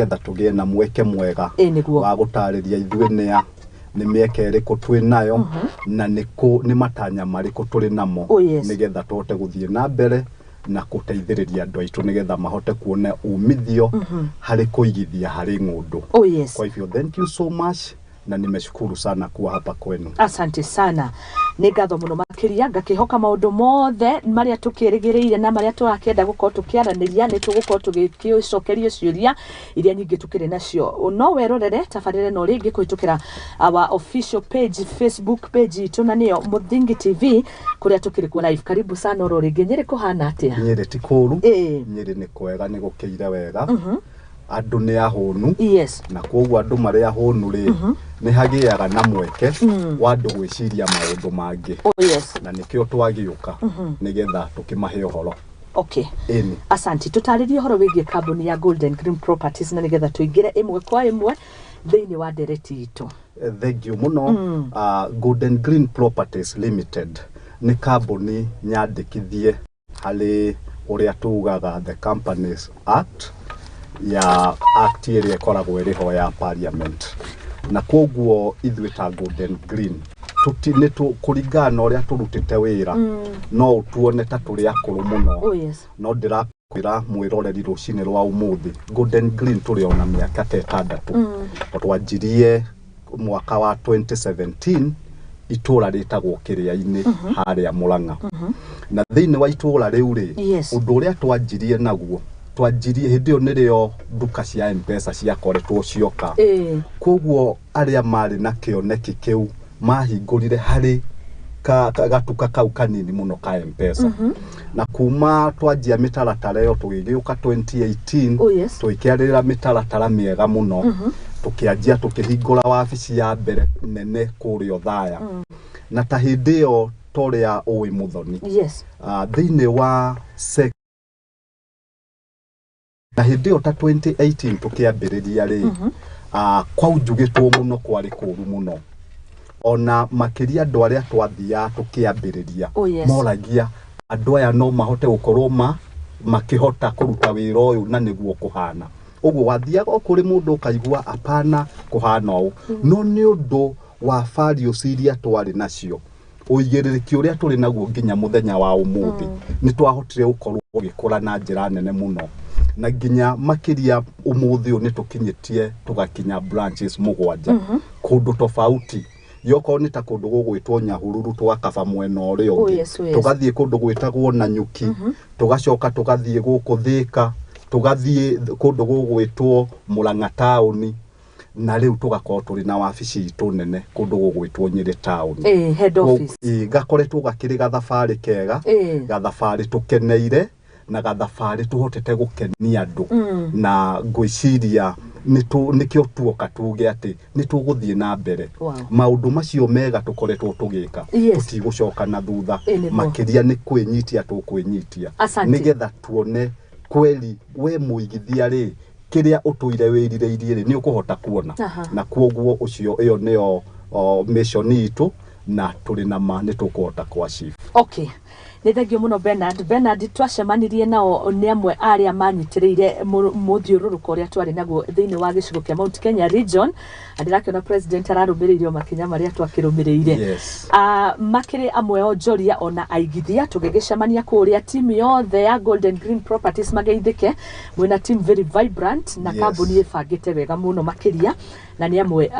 Nĩgetha tũgĩe na mweke mwega Ĩ nĩguo. Wa gũtarĩria ithuĩ nĩa, nĩ mĩeke ĩrĩkũ twĩ nayo, na nĩ kũ, nĩ matanya marĩkũ tũrĩ namo, nĩgetha tũhote gũthiĩ na mbere na gũteithĩrĩria andũ aitũ nĩgetha mahote kuona umithio harĩ kũigithia harĩ ng'ũndũ. Kwa hivyo thank you so much na nimeshukuru sana kuwa hapa kwenu. Asante sana, nĩ ngatho mũno makĩria. Ngakĩhoka maũndũ mothe marĩa tũkĩrĩgĩrĩire na marĩa tũrakĩenda gũkorwo tũkĩaranĩria nĩ tũgũkorwo tũgĩcokerio ciũria iria nyingĩ tũkĩrĩ nacio. No werorere tabarĩra ĩno rĩngĩ kũhĩtũkĩra our official page, Facebook page itũ, na nĩyo Mũthingi TV, kũrĩa tũkĩrĩ kuo live. Karibu sana oro rĩngĩ. Nyĩrĩ kũhana atĩa? Nyĩrĩ ti kũũru. Nyĩrĩ nĩ kwega, nĩ gũkĩire wega, andũ nĩ ahũnu, na koguo andũ marĩ ahũnu rĩ, nĩ hagĩaga na mweke wa andũ gwĩciria maũndũ mangĩ, na nĩkĩo twagĩũka nĩgetha tũkĩmahe ũhoro. Ĩni. Asante. Tũtarĩrie ũhoro wĩgiĩ kambuni ya Golden Green Properties na nĩgetha tũingĩre ĩmwe kwa ĩmwe thĩinĩ wa ndereti itũ. Thank you mũno. Golden Green Properties Limited nĩ kambuni nyandĩkithie harĩ ũrĩa tugaga the Companies Act, ya act ĩrĩa ĩkoragwo ĩrĩ ho ya parliament. Na koguo ithuĩ ta Golden Green tuti nĩ kũringana na ũrĩa tũrutĩte wĩra, no ũtuone ta tũrĩ akũrũ mũno, no ndĩrakwĩra mwĩroreri rũcinĩ rwa ũmũthĩ, Golden Green tũrĩ ona mĩaka ta 6. Twanjirie mwaka wa 2017 itũra rĩtagwo Kĩrĩa-inĩ harĩa Mũrang'a. Na thĩinĩ wa itũra rĩu rĩ, ũndũ ũrĩa twanjirie naguo, twanjirie hĩndĩ ĩyo nĩrĩo nduka cia M-Pesa ciakoretwo cioka. Koguo arĩa marĩ na kĩoneki kĩu mahingũrire harĩ gatuka kau kanini mũno ka M-Pesa. Na kuma twanjia mĩtaratara ĩyo, tũgĩgĩũka 2018, tũgĩkĩarĩrĩra mĩtaratara mĩega mũno, tũkĩanjia tũkĩhingũra wabici ya mbere nene kũrĩa Othaya. Na ta hĩndĩ ĩyo, ta ũrĩa ũĩ Mũthoni, thĩinĩ wa na hĩndĩ ĩyo ta 2018 tũkĩambĩrĩria rĩ, kwaunjugĩtwo mũno, kwarĩ kũũru mũno, ona makĩria andũ arĩa twathiaga tũkĩambĩrĩria moragia andũ aya no mahote gũkorwo makĩhota kũruta wĩra ũyũ na nĩguo kũhana ũguo. Wathiaga o kũrĩ mũndũ ũkaigua apana kũhana ũũ, no nĩ ũndũ wa values iria twarĩ nacio, ũigĩrĩrĩki ũrĩa tũrĩ naguo nginya mũthenya wa ũmũthĩ, nĩ twahotire gũkorwo ũgĩkũra na njĩra nene mũno, na nginya makĩria ũmũthĩ ũyũ nĩ tũkinyĩtie tũgakinya branches 7 kũndũ tofauti. Yokorwo nĩ ta kũndũ gũgwĩtwo Nyahururu, tũgakaba mwena ũrĩa ũngĩ, tũgathiĩ kũndũ gwĩtagwo Nanyuki, tũgacoka tũgathiĩ gũkũ Thĩka, tũgathiĩ kũndũ gũgwĩtwo Mũrang'a taũni, na rĩu tũgakorwo tũrĩ na wabici itũ nene kũndũ gũgwĩtwo Nyĩrĩ taũni. Head office. Gakoretwo gakĩrĩ gathabarĩ kega, gathabarĩ tũkeneire na gathabarĩ tũhotete gũkenia andũ. Na ngwĩciria nĩkĩo tuoka tuge atĩ nĩ tũgũthiĩ na mbere. Maũndũ macio mega tũkoretwo tũgĩka, tũtigũcoka na thutha. Nĩguo. Makĩria nĩ kwĩnyitia tũkwĩnyitia, nĩgetha tuone kweli we mũigithia rĩ, kĩrĩa ũtũire wĩrirĩirie rĩ, nĩ ũkũhota kuona. Na kuoguo ũcio ĩyo nĩyo mission itũ, na tũrĩ na ma nĩ tũkũhota kũ achieve. Okay, nĩ thengio mũno Bernard. Bernard twacemanirie nao nĩ amwe arĩa manyitĩrĩire mũthiũrũrũko ũrĩa twarĩ naguo thĩinĩ wa gĩcigo kĩa Mount Kenya region, na ndĩrakĩona president ararũmĩrĩire o makinya marĩa twakĩrũmĩrĩire. Makĩrĩ amwe onjoria ona aigithia. Tũgĩgĩcemania kũrĩa, timu yothe ya Golden Green Properties mageithĩke. Mwĩna team very vibrant na kambuni ĩbangĩte wega mũno makĩria, na nĩ amwe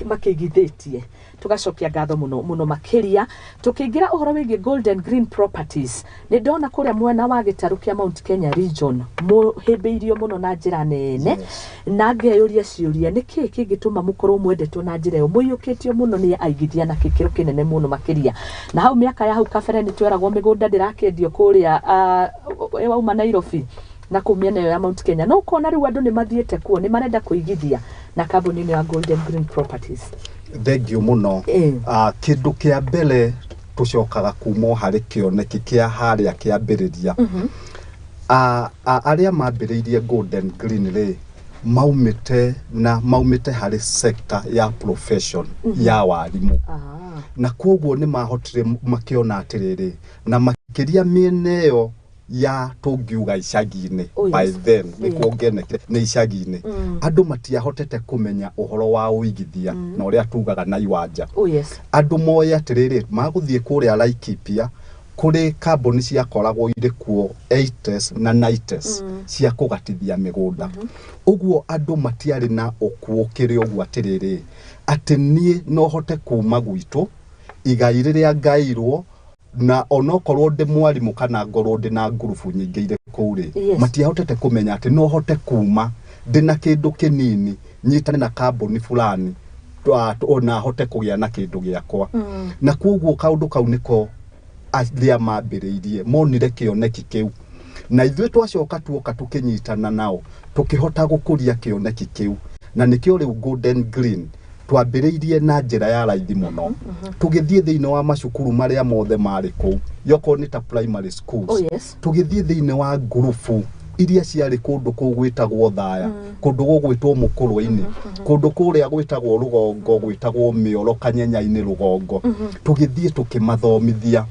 makĩigithĩtie. Tũgacokia ngatho mũno mũno makĩria. Tũkĩingĩra ũhoro wĩgiĩ Golden Green Properties, nĩ ndona kũrĩa mwena wa gĩtarũ kĩa Mount Kenya region mũhĩmbĩirio mũno na njĩra nene, na ngeyũria ciũria, nĩ kĩĩ kĩngĩtũma mũkorwo mwendetwo na njĩra ĩyo, mũiyũkĩtio mũno nĩ aigithia na gĩkĩro kĩnene mũno makĩria? Na hau mĩaka ya hau kabere nĩ tweragwo mĩgũnda ndĩrakĩendio kũrĩa wauma Nairobi na kũu mĩena ĩyo ya Mount Kenya, no ũkona rĩu andũ nĩ mathiĩte kuo, nĩ marenda kũigithia na kambuni ĩno ya Golden Green Properties. Thengio mũno. Kĩndũ kĩa mbere, tũcokaga kuma o harĩ kĩoneki kĩa harĩa kĩambĩrĩria. Arĩa mambĩrĩirie Golden Green rĩ, maumĩte na maumĩte harĩ sector ya profession ya warimũ, na koguo nĩ mahotire makĩona atĩrĩrĩ, na makĩria mĩena ĩyo. Ya tũngiuga icagi-inĩ, Oh, by yes. then nĩkuo ngenekire nĩ icagi-inĩ, andũ matiahotete kũmenya ũhoro wa ũigithia na ũrĩa tugaga na iwanja. Oh yes. Andũ moĩ atĩrĩrĩ, magũthiĩ kũrĩa Laikipia kũrĩ kambuni ciakoragwo irĩ kuo 80s na 90s cia kũgatithia mĩgũnda. Ũguo andũ matiarĩ na ũkuũkĩre ũguo atĩrĩrĩ, atĩ niĩ no hote kuma gwitũ igai rĩrĩa ngairwo, na onokorwo ndĩ mwarimũ kana ngorwo ndĩ na ngurubu nyingĩ irĩ kũu rĩ, matiahotete kũmenya atĩ no hote kuma ndĩ na kĩndũ kĩnini, nyitane na kambuni fulani na hote kũgĩa na kĩndũ gĩakwa. Na koguo kaũndũ kau nĩko arĩa mambĩrĩirie monire kĩoneki kĩu, na ithuĩ twacoka tuoka tũkĩnyitana nao, tũkĩhota gũkũria kĩoneki kĩu, na nĩkĩo rĩu Golden Green twambĩrĩirie na njĩra ya raithi mũno, tũgĩthiĩ thĩinĩ wa macukuru marĩa mothe marĩ kũu, yokorwo nĩ ta primary schools, Oh yes. tũgĩthiĩ thĩinĩ wa ngurubu iria ciarĩ kũndũ kũu gwĩtagwo Thaya, kũndũ gũgwĩtwo Mũkũrwe-inĩ, kũndũ kũrĩa gwĩtagwo Rũgongo, gwĩtagwo Mĩoro, Kanyenya-inĩ Rũgongo. Tũgĩthiĩ tũkĩmathomithia,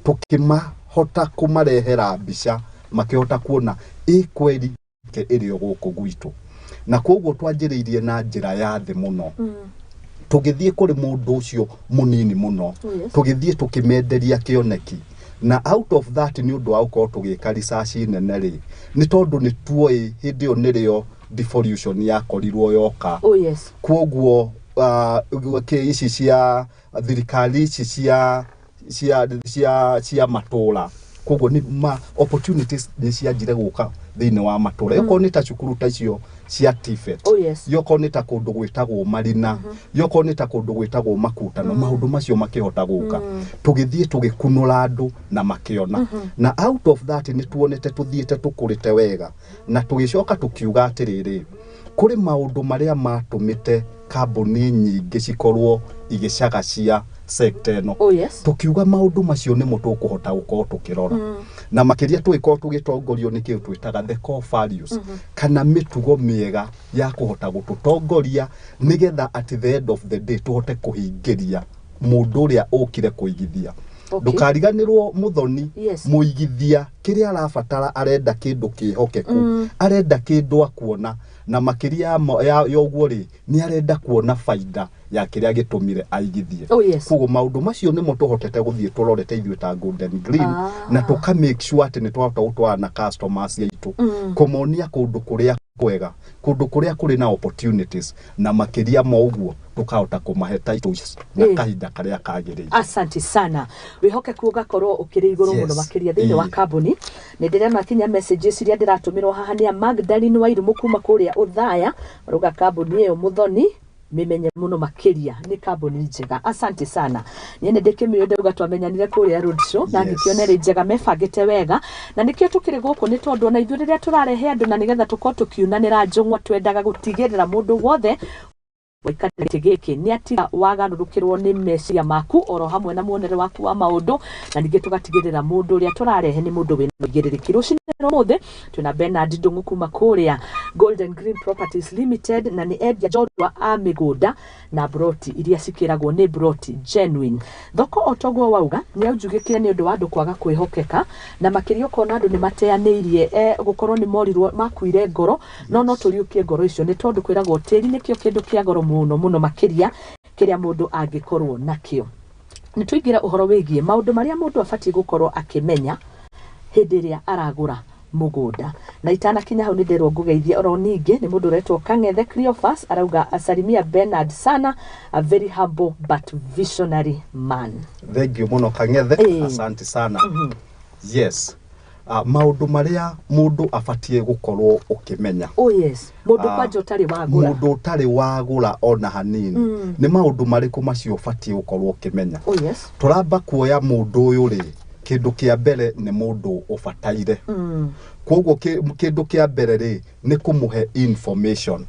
tũkĩmahota kũmarehera mbica, makĩhota kuona ĩ kweri ke ĩrĩ o gũkũ gwitũ. Na koguo twanjĩrĩirie na njĩra ya thĩ mũno, tũgĩthiĩ kũrĩ mũndũ ũcio mũnini mũno, tũgĩthiĩ tũkĩmenderia kĩoneki. Na out of that, nĩ ũndũ wa gũkorwo tũgĩka research nene rĩ, nĩ tondũ nĩ tuoĩ hĩndĩ ĩyo nĩrĩo devolution yakorirwo yoka. Oh yes. Koguo ici cia thirikari, ici cia matũra, koguo nĩ ma opportunities nĩ cianjire gũka thĩinĩ wa matũra, yokorwo nĩ ta cukuru ta icio cia TVET, Oh yes. yokorwo nĩ ta kũndũ gwĩtagwo Marina, yokorwo nĩ ta kũndũ gwĩtagwo Makutano, maũndũ macio makĩhota gũka. Tũgĩthiĩ tũgĩkunũra andũ na makĩona, na out of that nĩ tuonete tũthiĩte tũkũrĩte wega. Na tũgĩcoka tũkiuga atĩrĩrĩ, kũrĩ maũndũ marĩa matũmĩte kambuni nyingĩ cikorwo igĩcagacia sector ĩno. Oh yes. Tukiuga maũndũ macio nĩmo tũkũhota gũkorwo tũkĩrora, na makĩria tũgĩkorwo tũgĩtongorio nĩ kĩndũ twĩtaga the core values, kana mĩtugo mĩega ya kũhota gũtũtongoria, nĩgetha at the end of the day tũhote kũhingĩria mũndũ ũrĩa ũkire kũigithia. Ndũkariganĩrwo, Mũthoni, mũigithia kĩrĩa arabatara, arenda kĩndũ kĩhokeku, arenda kĩndũ akuona, na makĩria ya ũguo rĩ, nĩ arenda kuona baida ya kĩrĩa gĩtũmire aigithie. Oh yes. Koguo maũndũ macio nĩmo tũhotete gũthiĩ tũrorete ithuĩ ta Golden Green, na tũka make sure atĩ nĩ twahota gũtwarana na customers aitũ, kũmonia kũndũ kũrĩa kwega, kũndũ kũrĩa kũrĩ na opportunities, na makĩria ma ũguo tũkahota kũmahe titles na kahinda karĩa kagĩrĩire. Asante sana. Wĩhokeku ũgakorwo ũkĩrĩ igũrũ mũno makĩria thĩinĩ wa kambuni. Nĩ ndĩrona kinya messages iria ndĩratũmĩrwo haha nĩ a Magdalene Wairimu kuma kũrĩa Ũthaya, marauga kambuni ĩyo Mũthoni mĩmenye mũno makĩria, nĩ kambuni njega. Asante sana. Niĩ nĩ ndĩkĩmĩũĩ, ndauga twamenyanire kũrĩa road show na ngĩkĩona ĩrĩ njega, mebangĩte wega, na nĩkĩo tũkĩrĩ gũkũ, nĩ tondũ ona ithuĩ rĩrĩa tũrarehe andũ na nĩgetha tũkorwo tũkiunanĩra njũng'wa, twendaga gũtigĩrĩra mũndũ wothe waikarĩra gĩtĩ gĩkĩ nĩ atiga wagarũrũkĩrwo nĩ meciria maku oro hamwe na muonere waku wa maũndũ, na ningĩ tũgatigĩrĩra mũndũ ũrĩa tũrarehe nĩ mũndũ wĩna ũigĩrĩrĩki. Rũcinĩ rwa ũmũthĩ twĩna Bernard Ndung'u kuma kũrĩa Golden Green Properties Limited, na nĩ endia njorua a mĩgũnda na broti iria cikĩragwo nĩ broti genuine. Thoko o toguo wauga nĩ yaunjugĩkire nĩ ũndũ wa andũ kwaga kwĩhokeka, na makĩria ũkona andũ nĩ mateanĩirie, gũkorwo nĩ morirwo, makuire ngoro. No tũriũkie ngoro icio, nĩ tondũ kwĩragwo tĩri nĩkĩo kĩndũ kĩa goro mũno mũno makĩria kĩrĩa mũndũ angĩkorwo nakĩo. Nĩ tũingĩre ũhoro wĩgiĩ maũndũ marĩa mũndũ abatiĩ gũkorwo akĩmenya hĩndĩ ĩrĩa aragũra mũgũnda. Na itanakinya hau, nĩ nderwo ngũgeithie oro ningĩ nĩ mũndũ ũretwo Kang'ethe Cleophas, arauga asalimia Bernard sana, a very humble but visionary man. Thank you mũno, Kang'ethe. Asante sana. Yes, maũndũ marĩa mũndũ abatiĩ gũkorwo ũkĩmenya. Oh yes, mũndũ kwanja ũtarĩ wagũra. Mũndũ ũtarĩ wagũra ona hanini, nĩ maũndũ marĩkũ macio ũbatiĩ gũkorwo ũkĩmenya? Oh yes. Tũramba kuoya mũndũ ũyũ rĩ, kĩndũ kĩa mbere nĩ mũndũ ũbataire. Koguo kĩndũ kĩa mbere rĩ, nĩ kũmũhe information.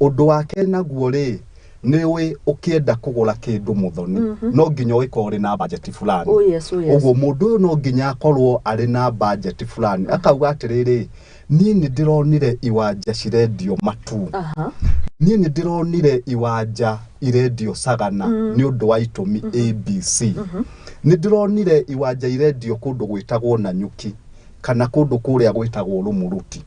Ũndũ wa kerĩ naguo rĩ, nĩ ũĩ ũkĩenda kũgũra kĩndũ, Mũthoni, no nginya ũgĩkorwo ũrĩ na budget fulani. Oh yes, oh yes. Ũguo mũndũ ũyũ no nginya akorwo arĩ na budget fulani, akauga atĩrĩrĩ, niĩ nĩ ndĩronire iwanja cirendio Matu, niĩ nĩ ndĩronire iwanja irendio Sagana nĩ ũndũ wa itũmi ABC, nĩ ndĩronire iwanja irendio kũndũ gwĩtagwo Nanyuki. Kana kũndũ kũrĩa gwĩtagwo Rũmũruti.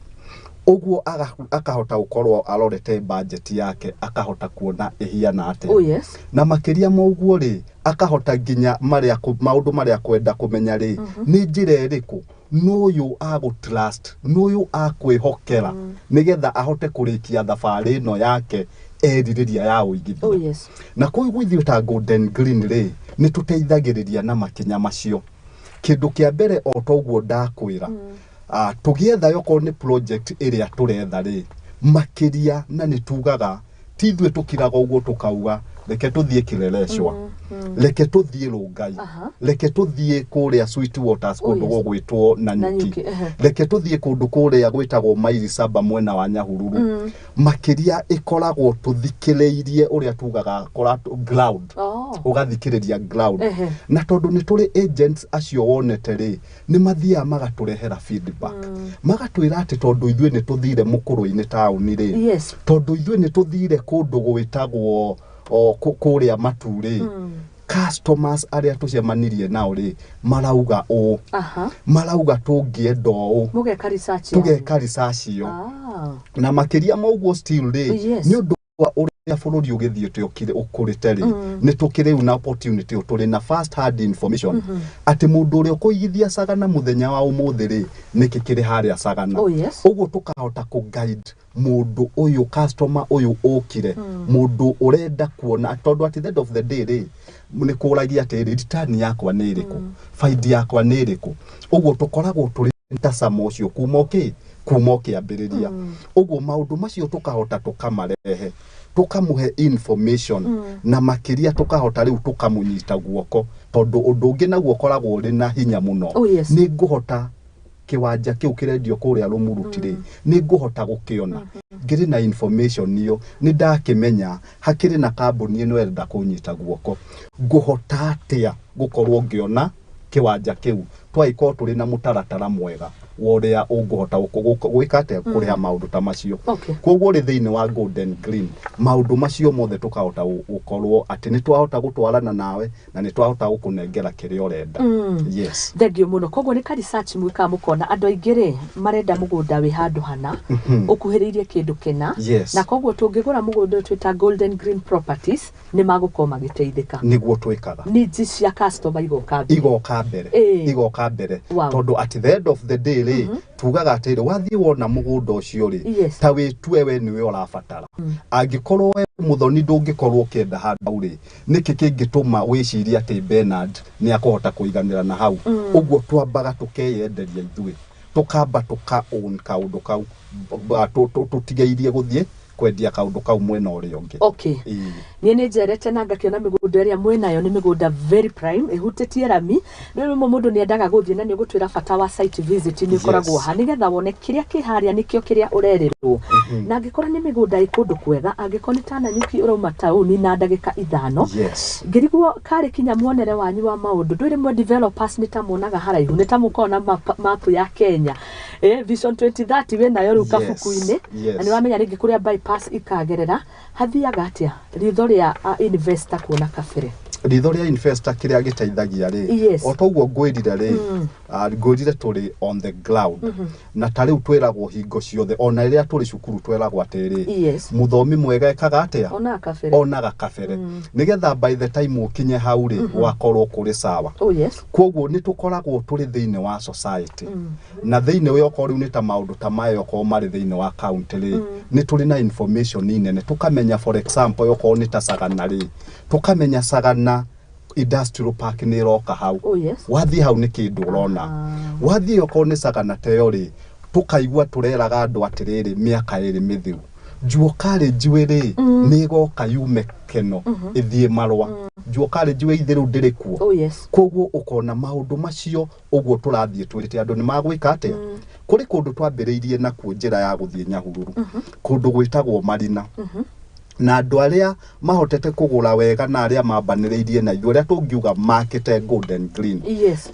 Ũguo akahota gũkorwo arorete budget yake, akahota kuona ĩhiana atĩa. Na makĩria ma ũguo rĩ, akahota nginya marĩa maũndũ marĩa kwenda kũmenya rĩ, nĩ njĩra ĩrĩkũ nũyũ agũ trust, nũyũ akwĩhokera, nĩgetha ahote kũrĩkia thabarĩ ĩno yake erirĩria ya ũigithia. Na koguo ithuĩ ta Golden Green rĩ, nĩ tũteithagĩrĩria na makinya macio. Kĩndũ kĩa mbere, o toguo ndakwĩra, tũgĩetha okorwo nĩ project ĩrĩa tũretha rĩ, makĩria na nĩ tugaga ti ithuĩ tũkiraga ũguo tũkauga reke tũthiĩ Kileleshwa, reke tũthiĩ Rongai, reke tũthiĩ kũrĩa Sweet Waters, kũndũ gũgwĩtwo Nanyuki, Nanyuki, ehe. Reke tũthiĩ kũndũ kũrĩa gwĩtagwo maili saba mwena wa Nyahururu. Makĩria ĩkoragwo tũthikĩrĩirie ũrĩa tugaga ground. Ũgathikĩrĩria ground. Na tondũ nĩ tũrĩ agents acio wonete rĩ, nĩ mathiaga magatũrehera feedback, magatwĩra atĩ tondũ ithuĩ nĩ tũthire mũkũrũ-inĩ taũni rĩ, tondũ ithuĩ nĩ tũthire kũndũ gwĩtagwo o, kũrĩa Matu rĩ, customers arĩa tũcemanirie nao rĩ, marauga ũũ, marauga tũngĩenda ũũ. Mũgeka research yanyu. Tũgeka research ĩyo. Na makĩria ma ũguo still rĩ, nĩ ũndũ wa ũrĩa bũrũri ũgĩthiĩte ũkũrĩte rĩ, nĩ tũkĩrĩ rĩu na opportunity, tũrĩ na first hand information atĩ mũndũ ũrĩa ũkũigithia Sagana mũthenya wa ũmũthĩ rĩ, nĩkĩ kĩrĩ harĩa Sagana. Ũguo tũkahota kũ guide mũndũ ũyũ, customer ũyũ ũkire, mũndũ ũrenda kuona, tondũ at the end of the day rĩ, nĩ kũragia atĩrĩ, return yakwa nĩ ĩrĩkũ, faidi yakwa nĩ ĩrĩkũ? Ũguo tũkoragwo tũrĩ mtazamo ũcio kuma ũkĩambĩrĩria. Ũguo maũndũ macio tũkahota tũkamarehe, tũkamũhe information, na makĩria tũkahota rĩu tũkamũnyita guoko, tondũ ũndũ ũngĩ naguo ũkoragwo ũrĩ na hinya mũno, nĩ ngũhota kĩwanja kĩu kĩrendio kũrĩa Rũmuruti rĩ, nĩ ngũhota gũkĩona ngĩrĩ na information ĩyo, nĩ ndakĩmenya hakĩrĩ na kambuni ĩno ĩrenda kũnyita guoko, ngũhota atĩa gũkorwo ngĩona kĩwanja kĩu, twagĩkorwo tũrĩ na mũtaratara mwega wa ũrĩa ũngũhota gwĩka atĩa, kũrĩha maũndũ ta macio. Koguo rĩ, thĩinĩ wa Golden Green maũndũ macio mothe tũkahota gũkorwo atĩ nĩ twahota gũtwarana nawe na nĩ twahota gũkũnengera kĩrĩa ũrenda. Yes. Thengiũ mũno. Koguo nĩ ka research mwĩkaga, mũkona andũ aingĩ rĩ, marenda mũgũnda wĩ handũ hana, ũkuhĩrĩirie kĩndũ kĩna. Na koguo tũngĩgũra mũgũnda ũyũ twĩta Golden Green Properties, nĩ magũkorwo magĩteithĩka. Nĩguo twĩkaga. Needs cia customer igoka mbere. Igoka mbere. Igoka mbere. Tondũ at the end of the day rĩ, tugaga atĩrĩ, wathiĩ wona mũgũnda ũcio rĩ, ta wĩtue we nĩwe ũrabatara. Angĩkorwo we Mũthoni ndũngĩkorwo ũkĩenda handũ hau rĩ, nĩkĩ kĩngĩtũma wĩcirie atĩ Bernard nĩ akũhota kũiganĩra na hau? Ũguo twambaga tũkeyenderia ithuĩ, tũkamba tũka own kaũndũ kau, tũtigeirie gũthiĩ kwendia kaũndũ kau mwena ũrĩa ũngĩ. Niĩ nĩ njerete na ngakĩona mĩgũnda ĩrĩa mwĩnayo nĩ mĩgũnda very prime, ĩhutĩtie rami. Rĩu rĩmwe mũndũ nĩ endaga gũthiĩ, na nĩ ũgũtwĩra bata wa site visit nĩ ũkoragwo ha, nĩgetha wone kĩrĩa kĩ harĩa nĩkĩo kĩrĩa ũrerĩrwo. Na angĩkorwo nĩ mĩgũnda ĩ kũndũ kwega, angĩkorwo nĩ ta Nanyuki, ũrauma taũni na ndagĩka 5. Ngĩrigwo karĩ kinya muonere wanyu wa maũndũ, ndũĩ rĩmwe developers nĩ ta monaga haraihu, nĩ ta mũkoragwo na mapu ya Kenya, Vision 2030 wĩnayo rĩu kabuku-inĩ, na nĩ wamenya rĩngĩ kũrĩa bypass ikagerera hathiaga atĩa, ritho rĩa investor kuona kabere. Ritho rĩa investor kĩrĩa gĩteithagia rĩ, o toguo ngwĩrire rĩ, ngwĩrire tũrĩ on the ground, na ta rĩu twĩragwo hingo ciothe, ona rĩrĩa tũrĩ cukuru tweragwo atĩrĩ, mũthomi mwega ekaga atĩa? Onaga kabere. Onaga kabere, nĩgetha by the time ũkinye hau rĩ, gwakorwo kũrĩ sawa. Koguo nĩ tũkoragwo tũrĩ thĩinĩ wa society, na thĩinĩ wa okorwo rĩu nĩ ta maũndũ ta maya, okorwo marĩ thĩinĩ wa county rĩ, nĩ tũrĩ na information nene, tũkamenya, for example, okorwo nĩ ta Sagana rĩ, tũkamenya Sagana Industrial Park nĩ ĩroka hau. Wathiĩ hau nĩ kĩndũ ũrona. Wathiĩ okorwo nĩ Sagana ta ĩyo rĩ, tũkaigua tũreraga andũ atĩrĩrĩ, mĩaka 2 mĩthiru Jua Kali rĩ, nĩ ĩgoka yume Keno ĩthiĩ Marũa. Jua Kali ithe rĩu ndĩrĩ kuo. Koguo ũkona maũndũ macio ũguo tũrathiĩ twĩrĩte andũ nĩ magwĩka atĩa. Kũrĩ kũndũ twambĩrĩirie nakuo njĩra ya gũthiĩ Nyahururu, kũndũ gwĩtagwo Marina, na andũ arĩa mahotete kũgũra wega na arĩa mambanĩrĩirie na ithuĩ, arĩa tũngiuga makĩte Golden Green,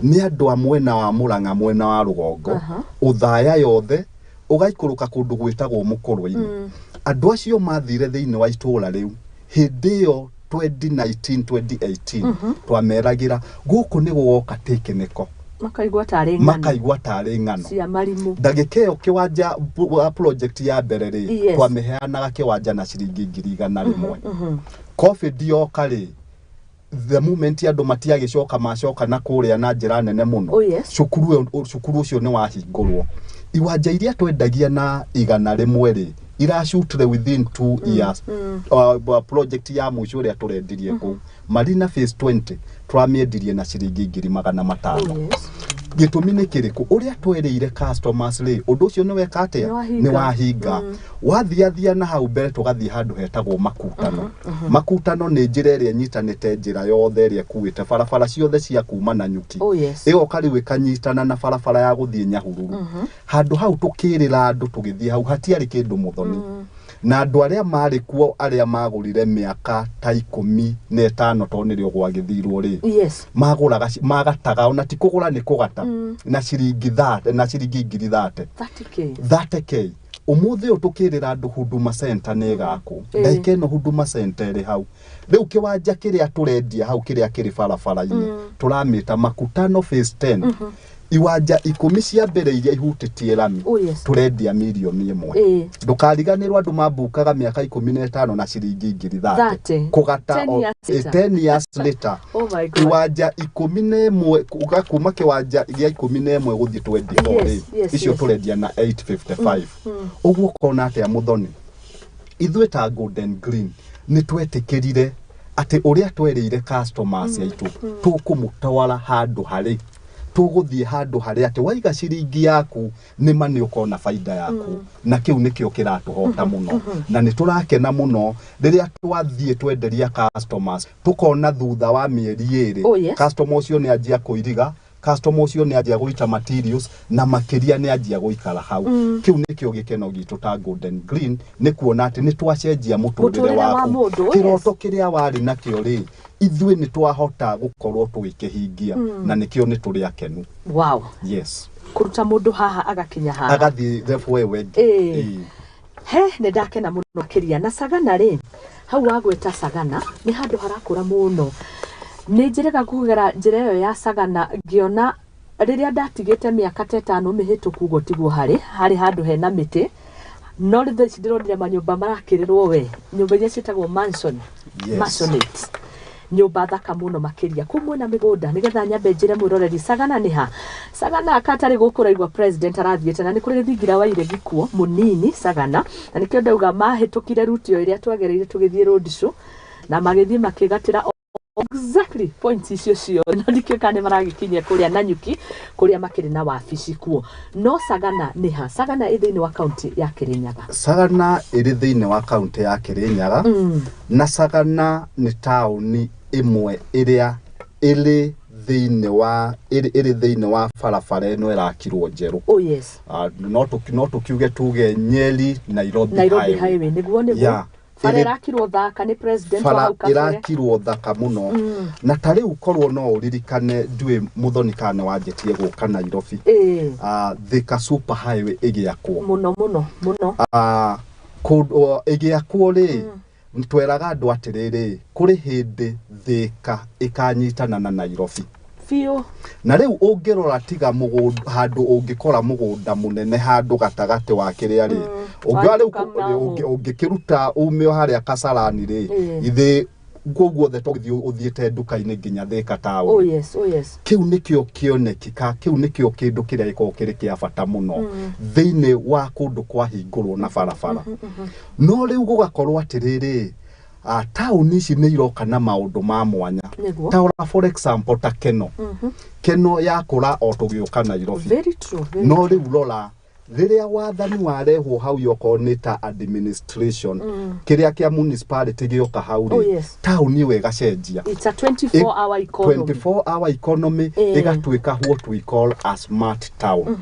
nĩ andũ a mwena wa Mũrang'a, mwena wa rũgongo, Ũthaya yothe, ũgaikũrũka kũndũ gwĩtagwo Mũkũrwe-inĩ. Andũ acio mathire thĩinĩ wa itũũra rĩu hĩndĩ ĩyo 2019, 2018, twameragĩra gũkũ nĩ gũgoka technical. Makaigua tarĩ ng'ano. Makaigua tarĩ ng'ano cia marimũ. Ndagĩka ĩyo kĩwanja project ya mbere rĩ, twamĩheanaga kĩwanja na ciringi 100,000. Covid yoka rĩ, the moment andũ matiagĩcoka macoka na kũrĩa na njĩra nene mũno, Oh, yes. cukuru ũcio nĩ wahingũrwo. Iwanja iria twendagia na 100 rĩ, iracutire within 2 years. Project ya mũico ĩrĩa tũrendirie kũu Marina Phase 20 tũramĩendirie na ciringi 500,000. Oh, yes. Gĩtũmi nĩ kĩrĩkũ? Ũrĩa twerĩire customers rĩ, ũndũ ũcio nĩ weka atĩa? Nĩ wahinga. Nĩ wahinga. Wathiathia na hau mbere tũgathiĩ handũ hetagwo Makutano. Makutano nĩ njĩra ĩrĩa ĩnyitanĩte njĩra yothe ĩrĩa ĩkuĩte barabara ciothe cia kuma na nyuki, Oh, yes. ĩgoka rĩu ĩkanyitana na barabara ya gũthiĩ Nyahururu. Handũ hau tũkĩrĩra andũ tũgĩthiĩ hau hatiarĩ kĩndũ, mũthoni, na andũ arĩa marĩ kuo arĩa magũrire mĩaka ta 15 tondũ nĩrĩo gwagĩthirwo rĩ, magũraga magataga, ona ti kũgũra, nĩ kũgata na ciringi na ciringi 30,000. 30K. 30K. Ũmũthĩ ũyũ tũkĩrĩra andũ Huduma Center nĩ ĩgakwo. Ndagĩka ĩno Huduma Center ĩrĩ hau. Rĩu kĩwanja kĩrĩa tũrendia hau, kĩrĩa kĩrĩ barabara-inĩ, tũramĩta Makutano Phase 10. Iwanja 10 cia mbere iria ihutĩtie rami, Oh, yes. tũrendia 1 mirioni. Ndũkariganĩrwo andũ mambukaga mĩaka 15 na ciringi 30,000 30. kũgata. 10 years later. 10 years later. Oh my God. Iwanja 11, kuga kuma kĩwanja gĩa 11 gũthiĩ 24 rĩ, icio tũrendia na 855. Ũguo ũkona atĩa, mũthoni, ithuĩ ta Golden Green nĩ twetĩkĩrire atĩ ũrĩa twerĩire customers aitũ tũkũmũtwara handũ harĩ tũgũthiĩ handũ harĩa atĩ waiga ciringi yaku nĩ ma nĩ ũkona baida yaku, na kĩu nĩkĩo kĩratũhota mũno, na nĩ tũrakena mũno rĩrĩa twathiĩ twenderia customers tũkona thutha wa mĩeri 2, customer ũcio nĩ anjia kũiriga, customer ũcio nĩ anjia gũita materials, na makĩria nĩ anjia gũikara hau. Kĩu nĩkĩo gĩkeno gitũ ta Golden Green, nĩ kuona atĩ nĩ twacenjia mũtũrĩre Mũtũrĩre wa waku. mũndũ, yes. Kĩroto kĩrĩa warĩ nakĩo rĩ, ithuĩ nĩ twahota gũkorwo tũgĩkĩhingia, na nĩkĩo nĩ tũrĩ akenu. Yes. Kũruta mũndũ haha agakinya haha. Agathiĩ level ĩyo ĩngĩ. Ĩĩ. He nĩ ndakena mũno makĩria. Na Sagana rĩ, hau wagwĩta Sagana nĩ handũ harakũra mũno. Nĩ njĩrĩga kũgera njĩra ĩyo ya Sagana ngĩona rĩrĩa ndatigĩte mĩaka ta 5 mĩhĩtũku, ũguo tiguo harĩ handũ hena mĩtĩ, no rĩu thaa ici ndĩronire manyũmba marakĩrĩrwo we, nyũmba iria ciĩtagwo mansion, maisonette, nyũmba thaka mũno makĩria kũu mwena mĩgũnda. Nĩgetha nyambe njĩre mwĩroreri Sagana nĩ ha. Sagana katarĩ gũkũ ũraigua president arathiĩte, na nĩ kũrĩ thingira wa iregi kuo mũnini Sagana, na nĩkĩo ndauga mahĩtũkire ruti o ĩrĩa twagereire tũgĩthiĩ road show, na magĩthiĩ makĩgatĩra exactly points icio ciothe, na ndikĩũĩ kana nĩ maragĩkinyia kũrĩa Nanyuki kũrĩa makĩrĩ na wabici kuo. No Sagana nĩ ha? Sagana ĩ thĩinĩ wa kaunti ya Kĩrĩnyaga. Sagana ĩrĩ thĩinĩ wa kaunti ya Kĩrĩnyaga, na Sagana nĩ taũni ĩmwe ĩrĩa ĩrĩ thĩinĩ wa ĩrĩ thĩinĩ wa barabara ĩno ĩrakirwo njerũ. Oh yes. No tũkiuge tuge Nyeri Nairobi, Nairobi Highway. Highway, nĩguo. Bara ĩrakirwo thaka nĩ president wa Bara hau kabere. ĩrakirwo thaka mũno, na ta rĩu korwo no ũririkane, ndiũĩ mũthoni kana nĩ wanjĩtie gũka Nairobi, Thika Super Highway ĩgĩakwo. Mũno mũno mũno. Kũndũ ĩgĩakwo rĩ, tweraga andũ atĩrĩrĩ, kũrĩ hĩndĩ Thika ĩkanyitana na Nairobi. Biũ. Na rĩu ũngĩrora tiga mũgũnda, handũ ũngĩkora mũgũnda mũnene handũ gatagatĩ wa kĩrĩa rĩ, ũngĩoya rĩu Wa Kamau. ũngĩkĩruta ume o harĩa Kasarani rĩ, ithĩ kũu guothe tũgĩthiĩ ũthiĩte nduka-inĩ nginya Thika taũni. Oh yes. Kĩu nĩkĩo kĩoneki ka kĩu nĩkĩo kĩndũ kĩrĩa gĩkoragwo kĩrĩ kĩa bata mũno thĩinĩ wa kũndũ kwahingũrwo na barabara. No rĩu gũgakorwo atĩrĩrĩ, taũni ici nĩ iroka na maũndũ ma mwanya. Ta for example ta Keno, Keno yakũra o tũgĩũka Nairobi. Very true, very. No rĩu rora rĩrĩa wathani warehwo hau, okorwo nĩ ta administration kĩrĩa kĩa municipality gĩoka hau rĩ, taũni ĩyo ĩgacenjia. It's a 24 hour economy. 24 hour economy. Ĩgatuĩka what we call a smart town.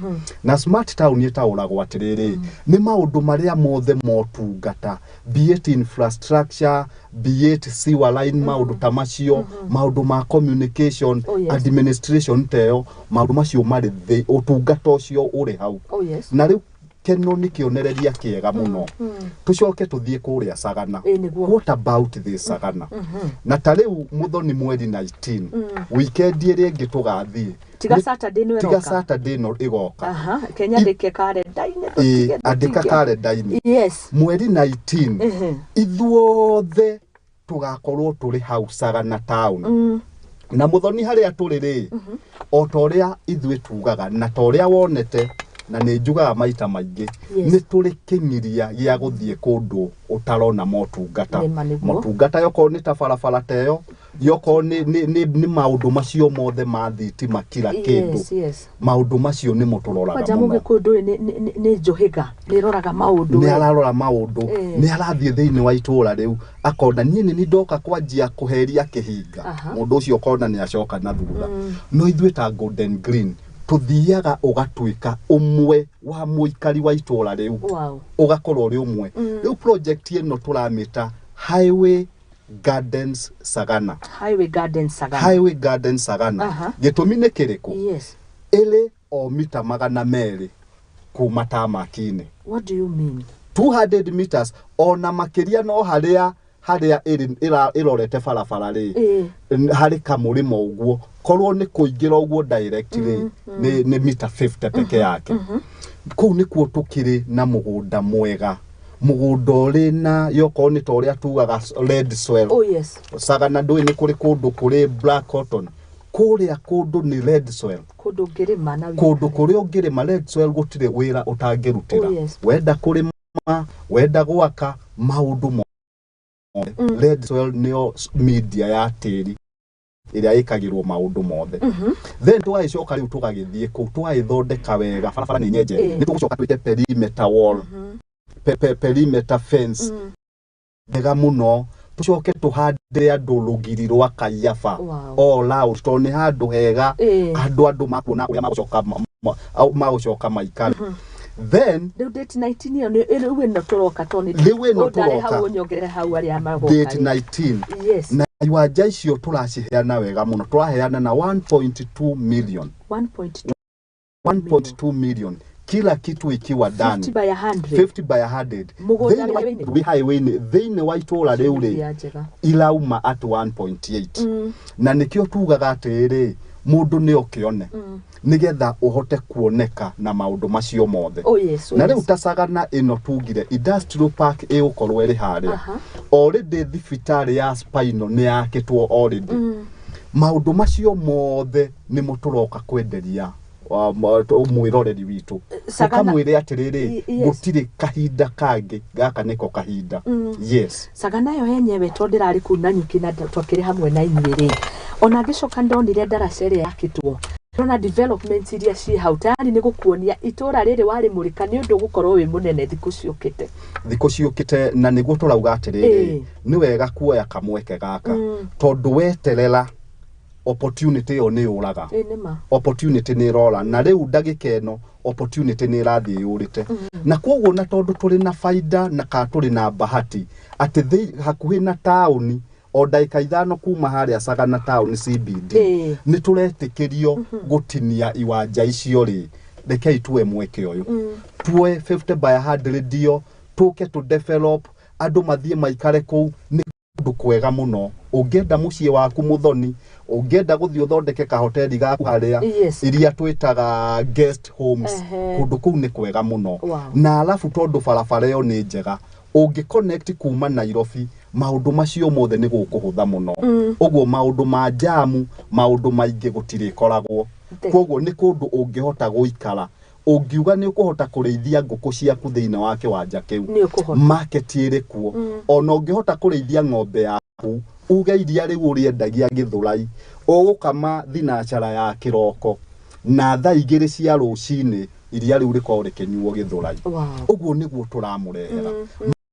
Na smart town ĩtaũragwo atĩrĩrĩ, nĩ maũndũ marĩa mothe motungata, be it infrastructure, be it sewer line, maũndũ ta macio, maũndũ ma communication, administration ta ĩyo, maũndũ macio marĩ thĩ, ũtungata ũcio ũrĩ hau. Oh yes. Na rĩu Gĩkeno nĩ kĩonereria kĩega mũno. Tũcoke tũthiĩ kũrĩa Sagana. Ĩ, nĩguo. What about this Sagana? Na ta rĩu Muthoni, mweri 19, weekend ĩrĩa ĩngĩ tũgathiĩ. Tiga Saturday nĩ Tiga ĩroka. Saturday ĩno ĩgoka. Aha, Kenya ndĩke karenda-inĩ. Ĩ, Tũtige, andĩka tũtige. karenda-inĩ. Mweri 19, ithuothe tũgakorwo tũrĩ hau Sagana town. Na Muthoni, harĩa tũrĩ rĩ, o ta ũrĩa ithuĩ tugaga na ta ũrĩa wonete na nĩ njugaga maita maingĩ, nĩ tũrĩ kĩng'iria gĩa gũthiĩ kũndũ ũtarona motungata. Nĩma, nĩguo. Motungata yokorwo nĩ ta barabara ta ĩyo, yokorwo nĩ maũndũ macio mothe ma thitima, kila kĩndũ. Maũndũ macio nĩmo tũroraga Kwanja mũno. Mũgĩkũyũ ndũĩ nĩ njũhĩga, nĩ ĩroraga maũndũ Nĩ we. ararora maũndũ. Nĩ arathiĩ thĩinĩ wa itũra rĩu akona niĩ nĩ ndoka kwanjia kũheria kĩhinga. Mũndũ ũcio ũkona nĩ acoka na thutha. No ithuĩ ta Golden Green tũthiaga ũgatuĩka ũmwe wa mũikari wa itũra rĩu. Ũgakorwo ũrĩ ũmwe. Rĩu project ĩno tũramĩta Highway Gardens Sagana. Highway Gardens Sagana. Highway Gardens Sagana. Gĩtũmi nĩ kĩrĩkũ? Ĩrĩ o mita 200 kuma tamaki-inĩ. What do you mean? 200 meters ona makĩria, no harĩa ĩrĩ ĩrorete barabara rĩ, harĩ kamũrĩmo ũguo, korwo nĩ kũingĩra ũguo direct rĩ, nĩ mita 50 peke yake. Kũu nĩkuo tũkĩrĩ na mũgũnda mwega, mũgũnda ũrĩ na yokorwo nĩ ta ũrĩa tugaga red soil. Sagana ndũĩ nĩ kũrĩ kũndũ kũrĩ black cotton, kũrĩa kũndũ nĩ red soil. Kũndũ ũngĩrĩma na Kũndũ kũrĩa ũngĩrĩma, red soil, gũtirĩ wĩra ũtangĩrutĩra. Wenda kũrĩma, wenda gwaka, maũndũ mothe. Red soil nĩyo media ya tĩri ĩrĩa ĩkagĩrwo maũndũ mothe. Then tũgagĩcoka rĩu tũgagĩthiĩ kũu, tũgagĩthondeka wega, barabara nĩ nyenje. Nĩ tũgũcoka twĩke perimeter wall, perimeter fence wega mũno, tũcoke tũhande andũ rũgiri rwa kaiyaba all out, tondũ nĩ handũ hega. Andũ makuona ũrĩa magũcoka magũcoka maikare. Then Rĩu date 19 ĩyo rĩu ĩno tũroka to nĩ Rĩu ĩno ũndare tũroka. hau, ũnyongerere hau arĩa magoka Date rĩ. 19. Na iwanja icio tũraciheana wega mũno, tũraheana na 1.2 million. 1.2. 1.2 million, kila kitu ikiwa done. 50 by 100. 50 by 100. Mũgũnda Thĩinĩ wa- highway-inĩ? Wĩ highway-inĩ, thĩinĩ wa itũra rĩu rĩ, Mbia njega. irauma at 1.8. Na nĩkĩo tugaga atĩrĩrĩ, mũndũ nĩ ũkĩone nĩgetha ũhote kuoneka na maũndũ macio mothe. Oh Na rĩu ta Sagana ĩno tugire industrial park ĩgũkorwo ĩrĩ harĩa. Already thibitarĩ ya spinal nĩ yakĩtwo already. Maũndũ macio mothe nĩmo tũroka kwenderia mwĩroreri witũ. Sagana- Tũkamwĩre atĩrĩrĩ, gũtirĩ kahinda kangĩ, gaka nĩko kahinda. Yes. Sagana ĩyo yenyewe, to ndĩrarĩ kũu Nanyuki na twakĩrĩ hamwe na inyuĩ rĩ, ona ngĩcoka ndonire ndaraca ĩrĩa yakĩtwo, ndona development iria ciĩ hau tayari, nĩ gũkuonia itũra rĩrĩ warĩmũrĩka nĩ ũndũ ũgũkorwo wĩ mũnene thikũ ciũkĩte. Thikũ ciũkĩte, na nĩguo tũrauga atĩrĩrĩ, nĩ wega kuoya kamweke gaka, tondũ weterera opportunity ĩyo nĩ yũraga. Ĩ nĩma. Opportunity nĩ ĩrora, na rĩu ndagĩka ĩno opportunity nĩ ĩrathiĩ yũrĩte. Na koguo na tondũ tũrĩ na baida na ka tũrĩ na bahati atĩ hakuhĩ na taũni, o ndagĩka 5 kuma harĩa Sagana taũni CBD, nĩ tũretĩkĩrio gũtinia iwanja icio rĩ, rekei tuoe mweke ũyũ, tuoe 50 by 100 io, tũke tũ develop, andũ mathiĩ maikare kũu. Nĩ kũndũ kwega mũno. Ũngĩenda mũciĩ waku Mũthoni, ũngĩenda gũthiĩ ũthondeke kahoteri gaku harĩa, iria twĩtaga guest homes, kũndũ kũu nĩ kwega mũno. Na alafu tondũ barabara ĩyo nĩ njega, ũngĩ connect kuma Nairobi, maũndũ macio mothe nĩ gũkũhũtha mũno. Ũguo maũndũ ma jamu, maũndũ maingĩ gũtirĩkoragwo. Koguo nĩ kũndũ ũngĩhota gũikara, ũngiuga nĩ ũkũhota kũrĩithia ngũkũ ciaku thĩinĩ wa kĩwanja kĩu. Nĩ ũkũhota. Market ĩrĩ kuo. Ona ũngĩhota kũrĩithia ng'ombe yaku, uge iria rĩu ũrĩendagia Gĩthũrai, ũgũkama thinacara ya kĩroko na thaa 2 cia rũcinĩ iria rĩu rĩkorwo rĩkĩnyuo Gĩthũrai. Ũguo nĩguo tũramũrehera.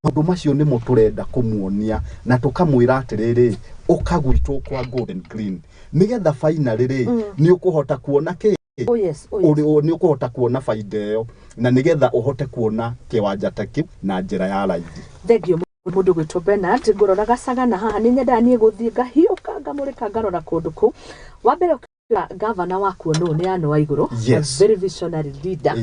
Maũndũ macio nĩmo tũrenda kũmuonia na tũkamwĩra atĩrĩrĩ, ũka gwitũ kwa Golden Green, nĩgetha finally rĩ, nĩ ũkũhota kuona kĩ. Nĩ ũkũhota kuona baida ĩyo, na nĩgetha ũhote kuona kĩwanja ta kĩu na njĩra ya raithi. Thengio mũndũ gwĩtwo Bernard. Ngũroraga Sagana haha, nĩ nyendaga niĩ gũthiĩ ngahiũka ngamũrĩka ngarora kũndũ kũu. Wa mbere ũkĩra gavana wakuo nũ? Nĩ Anne Waigũrũ, a very visionary leader.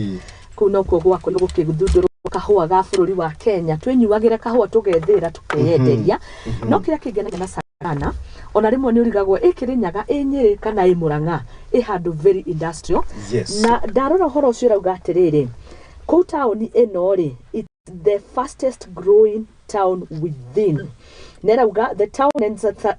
Kũu nokuo gwakorwo gũkĩthundũrwo kahũa ga bũrũri wa Kenya. Twĩnyuagĩra kahũa tũgethĩra tũkeyenderia. No kĩrĩa kĩngenagia na Sagana, ona rĩmwe nĩ ũrigagwo ĩ Kĩrĩnyaga, ĩ Nyĩrĩ kana ĩ Mũrang'a, ĩ handũ very industrial. Na ndarora ũhoro ũcio ũrauga atĩrĩrĩ, kũu taũni ĩno rĩ, it's the fastest growing town within. Nerauga the town and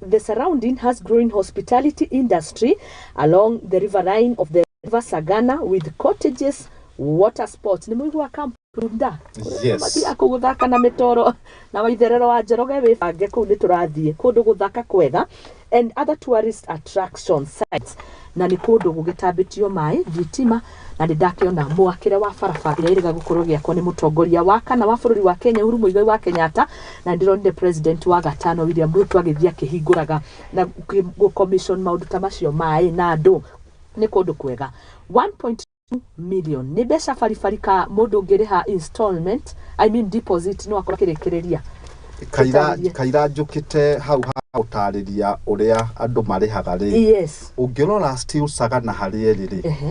the surrounding has growing hospitality industry along the riverine of the River Sagana with cottages, water sports. Nĩ mũigua Kampunda? Yes. Mathiaga kũu gũthaka na mĩtoro na Waitherero wa Njoroge, wĩbange kũu nĩ tũrathiĩ kũndũ gũthaka kwega, and other tourist attraction sites. Na nĩ kũndũ gũgĩtambĩtio maĩ, thitima, na nĩ ndakĩona mwakĩre wa barabara ĩrĩa ĩrĩga gũkorwo gĩakwo nĩ mũtongoria wa kana wa bũrũri wa Kenya, Uhuru Muigai wa Kenyatta, na ndĩronire president wa gatano William Ruto agĩthiĩ akĩhingũraga na gũ-commission maũndũ ta macio, maĩ na andũ. Nĩ kũndũ kwega. 1.2 million nĩ mbeca baribari ka mũndũ ũngĩrĩha installment, I mean deposit, no akorwo akĩrĩkĩrĩria. Kaira. Tũtarĩrie. Kaira njũkĩte hau ha gũtarĩria ũrĩa andũ marĩhaga rĩ, ũngĩrora still Sagana harĩa ĩrĩ rĩ,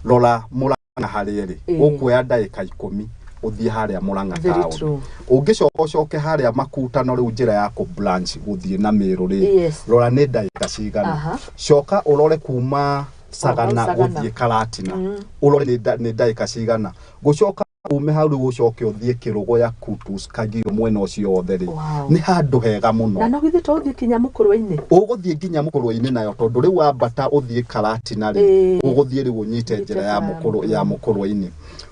rora Mũrang'a harĩa ĩrĩ, ũkuoya ndagĩka 10 ũthiĩ harĩa Mũrang'a Very town. true. Ũngĩcoka ũcoke harĩa Makutano rĩu, njĩra ya kũ branch gũthiĩ na Mĩrũ rĩ, rora nĩ ndagĩka cigana. Coka ũrore kuma Sagana Sagana. gũthiĩ Karatina, ũrore nĩ ndagĩka cigana. Gũcoka ume hau rĩu ũcoke ũthiĩ Kĩrũgũya, Kutus, Kagio, mwena ũcio wothe rĩ, nĩ handũ hega mũno. Na no githĩ to ũthiĩ kinya mũkũrwe-inĩ? Ũgũthiĩ nginya mũkũrwe-inĩ nayo, tondũ rĩu wambata ũthiĩ Karatina rĩ, ũgũthiĩ rĩu ũnyite njĩra ya bara ya mũkũrũ ya mũkũrwe-inĩ.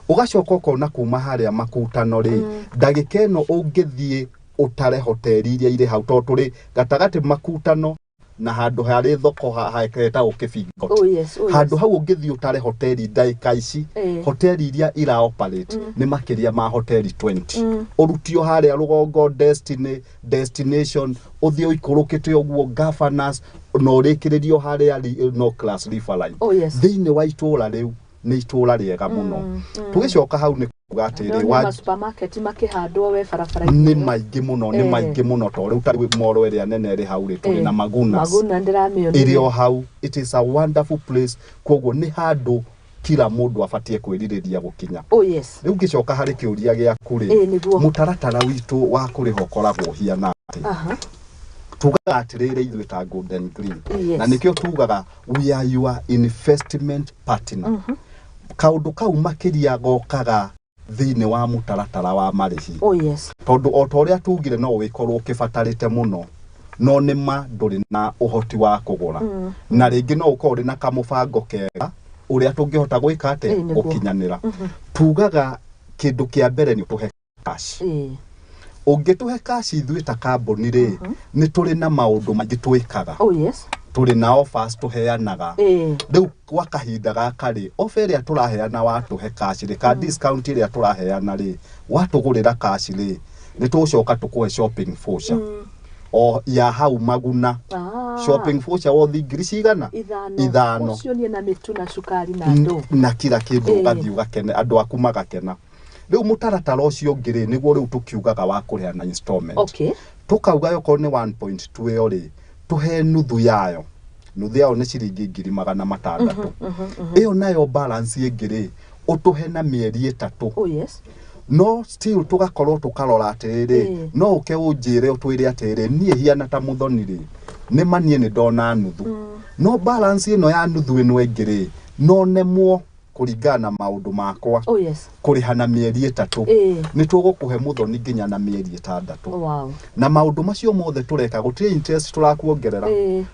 Ũgacoka ũkona kuma harĩa Makutano rĩ, ndagĩka ĩno ũngĩthiĩ ũtare hoteli iria irĩ hau, tondũ tũrĩ gatagatĩ Makutano na handũ harĩ thoko hetagwo Kĩbingot. Oh yes, oh yes. Handũ hau ũngĩthiĩ ũtare hoteli ndagĩka ici, hoteli iria ira operate nĩ makĩria ma hoteli 20. Ũrutio harĩa rũgongo Destiny, Destination, ũthiĩ ũikũrũkĩte ũguo Governors, na ũrĩkĩrĩrio harĩa no class Riverline. Oh yes. Thĩinĩ wa itũũra rĩu, nĩ itũũra rĩega mũno. Tũgĩcoka hau nĩ kuga atĩrĩ, Ndona ma supermarket makĩhandwo we barabara-inĩ nĩ ĩyo. maingĩ mũno, nĩ maingĩ mũno, to rĩu ta rĩu moro ĩrĩa nene ĩrĩ hau rĩ, tũrĩ na Magunas Maguna ndĩramĩonire. Ĩrĩ o hau. It is a wonderful place. Koguo nĩ handũ kila mũndũ abatie kwĩrirĩria gũkinya. Oh yes. Rĩu ngĩcoka harĩ kĩũria gĩaku rĩ, Nĩguo. Mũtaratara witũ wa kũrĩha ũkoragwo ũhiana atĩ, tugaga atĩrĩrĩ, ithuĩ ta Golden Green, na nĩkĩo tugaga we are your investment partner, kaũndũ kau makĩria gokaga thĩinĩ wa mũtaratara wa marĩhi. Oh yes. Tondũ o ta ũrĩa tugire, no wĩkorwo ũkĩbatarĩte mũno, no nĩ ma ndũrĩ na ũhoti wa kũgũra, na rĩngĩ no ũkorwo ũrĩ na kamũbango kega ũrĩa tũngĩhota gwĩka atĩa, Nĩguo. gũkinyanĩra. Tugaga kĩndũ kĩa mbere nĩ ũtũhe cash. Ũngĩtũhe cash, ithuĩ ta kambuni rĩ, nĩ tũrĩ na maũndũ maingĩ twĩkaga. Oh yes. Tũrĩ na offers tũheanaga. Rĩu gwa kahinda gaka rĩ, offer ĩrĩa tũraheana watũhe cash rĩ, ka discount ĩrĩa tũraheana rĩ, watũgũrĩra cash rĩ, nĩ tũgũcoka tũkũhe shopping voucher o ya hau Maguna. Shopping voucher wothi ngiri cigana? 5. 5. Ũcio niĩ na mĩtu na cukari na andũ. Na kila kĩndũ. Ũgathiĩ ũgakena, andũ aku magakena. Rĩu mũtaratara ũcio ũngĩ rĩ, nĩguo rĩu tũkiugaga wa kũrĩha na installment. Tũkauga okorwo nĩ 1.2 ĩyo rĩ, tũhe nuthu yayo. Nuthu yayo nĩ ciringi 600,000. Ĩyo nayo balance ĩngĩ rĩ, ũtũhe na mĩeri 3. Oh yes. No still tũgakorwo tũkarora atĩrĩrĩ, no ũke ũnjĩre, ũtwĩre atĩrĩrĩ, niĩ hiana ta Mũthoni rĩ, nĩ ma niĩ nĩ ndona nuthu, no balance ĩno ya nuthu ĩno ĩngĩ rĩ, no nemwo kũringana na maũndũ makwa Oh yes. kũrĩha na mĩeri 3. Nĩ tũgũkũhe Mũthoni nginya na mĩeri 6. Na maũndũ macio mothe tũreka, gũtirĩ interest tũrakuongerera.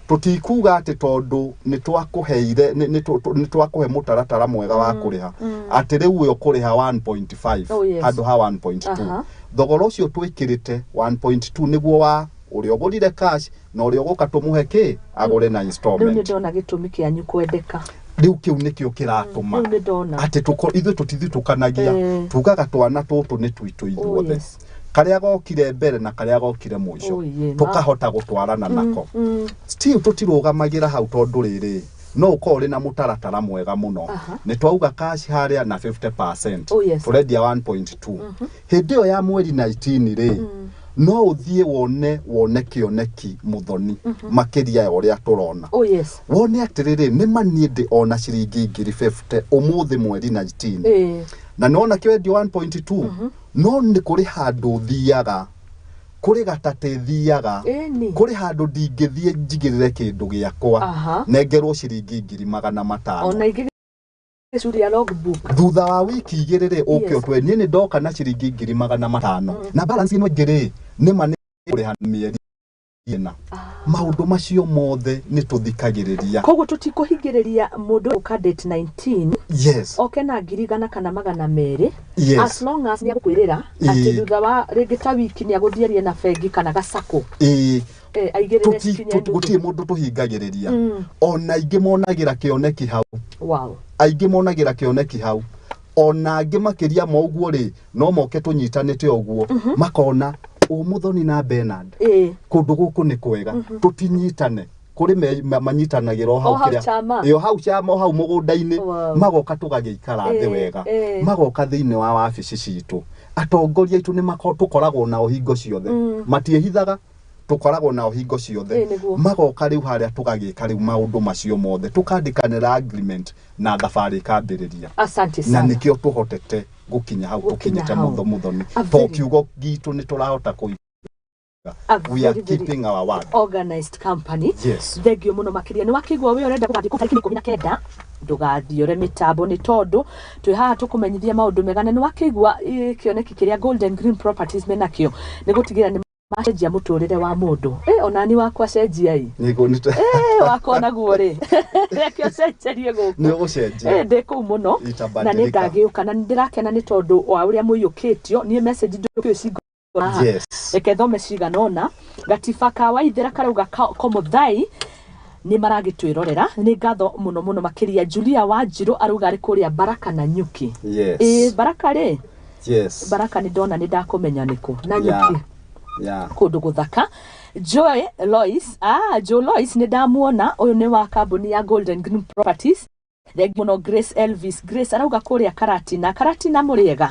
Tũtikuga atĩ tondũ nĩ twakũheire nĩ twakũhe mũtaratara mwega wa kũrĩha, atĩ rĩu we ũkũrĩha 1.5 Oh, yes. handũ ha 1.2. Thogora ũcio twĩkĩrĩte 1.2 nĩguo wa ũrĩa ũgũrire cash na ũrĩa ũgũka tũmũhe kĩ agũre na Rĩu nĩ installment. ndona gĩtũmi kĩanyu kwendeka. Rĩu kĩu nĩkĩo kĩratũma Rĩu nĩ ndona. Atĩ ithuĩ tũtithitũkanagia. Tugaga twana tũtũ nĩ twitũ ithuothe, karĩa gokire mbere na karĩa gokire mũico, Oh, yeah, ma. tũkahota gũtwarana nako. Still tũtirũgamagĩra hau, tondũ rĩrĩ, no ũkorwo ũrĩ na mũtaratara mwega mũno. Nĩ twauga cash harĩa na 50%. Oh, yes. Tũrendia 1.2 hĩndĩ ĩyo ya mweri 19 rĩ, No ũthiĩ wone kĩoneki, Mũthoni, makĩria ya ũrĩa tũrona. Oh yes. Wone atĩrĩrĩ, nĩ ma niĩ ndĩ ona ciringi 50,000 ũmũthĩ mweri 19, na nĩwona kĩwendio 1.2, no nĩ kũrĩ handũ thiaga, kũrĩ gatatĩ thiaga, kũrĩ handũ ndingĩthiĩ njigĩrĩre kĩndũ gĩakwa nengerwo ciringi 500,000. Ona ingĩ gĩcuria logbook. Thutha wa wiki 2 rĩ, ũke ũtwe niĩ nĩ ndoka na ciringi 500,000 na balance ĩno ĩngĩ rĩ, nĩ ma nĩ kũrĩha mĩeri 4. Maũndũ macio mothe nĩ tũthikagĩrĩria. Koguo tũtikũhingĩrĩria mũndũ ũka date 19, oke na 100,000 kana 200, as long as nĩ agũkwĩrĩra atĩ thutha wa rĩngĩ ta wiki nĩ agũthiĩ arie na bengi kana gacako, aigĩrĩre cikinye nuthu. Gũtirĩ mũndũ tũhingagĩrĩria. Ona aingĩ monagĩra kĩoneki hau. Aingĩ monagĩra kĩoneki hau. Ona angĩ makĩria ma ũguo rĩ, no moke tũnyitanĩte ũguo, makona ũmũthoni na Bernard, kũndũ gũkũ nĩ kwega, tũtinyitane. Kũrĩ manyitanagĩra o hau O hau kĩrĩa- chama. Ĩ, o hau chama, o hau mũgũnda-inĩ. Magoka tũgagĩikara thĩ wega, magoka thĩinĩ wa wabici citũ. Atongoria aitũ nĩ tũkoragwo nao hingo ciothe, matiĩhithaga, tũkoragwo nao hingo ciothe. Nĩguo. Magoka rĩu harĩa tũgagĩka rĩu maũndũ macio mothe, tũkandĩkanĩra agreement na thabarĩ ĩkambĩrĩria. Asante Na sana. nĩkĩo tũhotete gũkinya hau Gũkinya tũkinyĩte, hau. Mũthoni, A to kiugo gitũ nĩ tũrahota kũiga. A We are very, very keeping our word. organized company. Yes. Thengio mũno makĩria. Nĩ wakĩigua wĩ ũrenda gũgathiĩ kũu tarĩki 19, ndũgathiũre mĩtambo, nĩ tondũ twĩ haha tũkũmenyithia maũndũ mega. Na nĩ wakĩigua kĩoneki kĩrĩa Golden Green Properties menakĩo nĩ gũtigĩrĩra nĩ macenjia mũtũrĩre wa mũndũ. Onani wakwa cenjia i. Nĩguo Wakwa naguo rĩ, reke ũcenjerie gũkũ. Nĩ ũgũcenjia. Ndĩ kũu mũno na nĩ Itabadilika. ngagĩũka na nĩ ndĩrakena nĩ tondũ wa ũrĩa mũiyũkĩtio. Niĩ message ndũkĩũĩ cingo haha. Reke thome cigana ũna. Gatiba ka Waithĩra karauga komothai nĩ maragĩtwĩrorera, nĩ ngatho mũno mũno makĩria. Julia Wanjirũ arauga arĩ kũrĩa Baraka na Nyuki. Baraka rĩ, Baraka nĩ ndona nĩ ndakũmenya nĩkũ na Nyuki, kũndũ gũthaka. Joy Lois, Joe Lois nĩ ndamuona, ũyũ nĩ wa kambuni ya Golden Green Properties. Thengi mũno. Grace Elvis, Grace arauga kũrĩa Karatina. Karatina mũrĩega?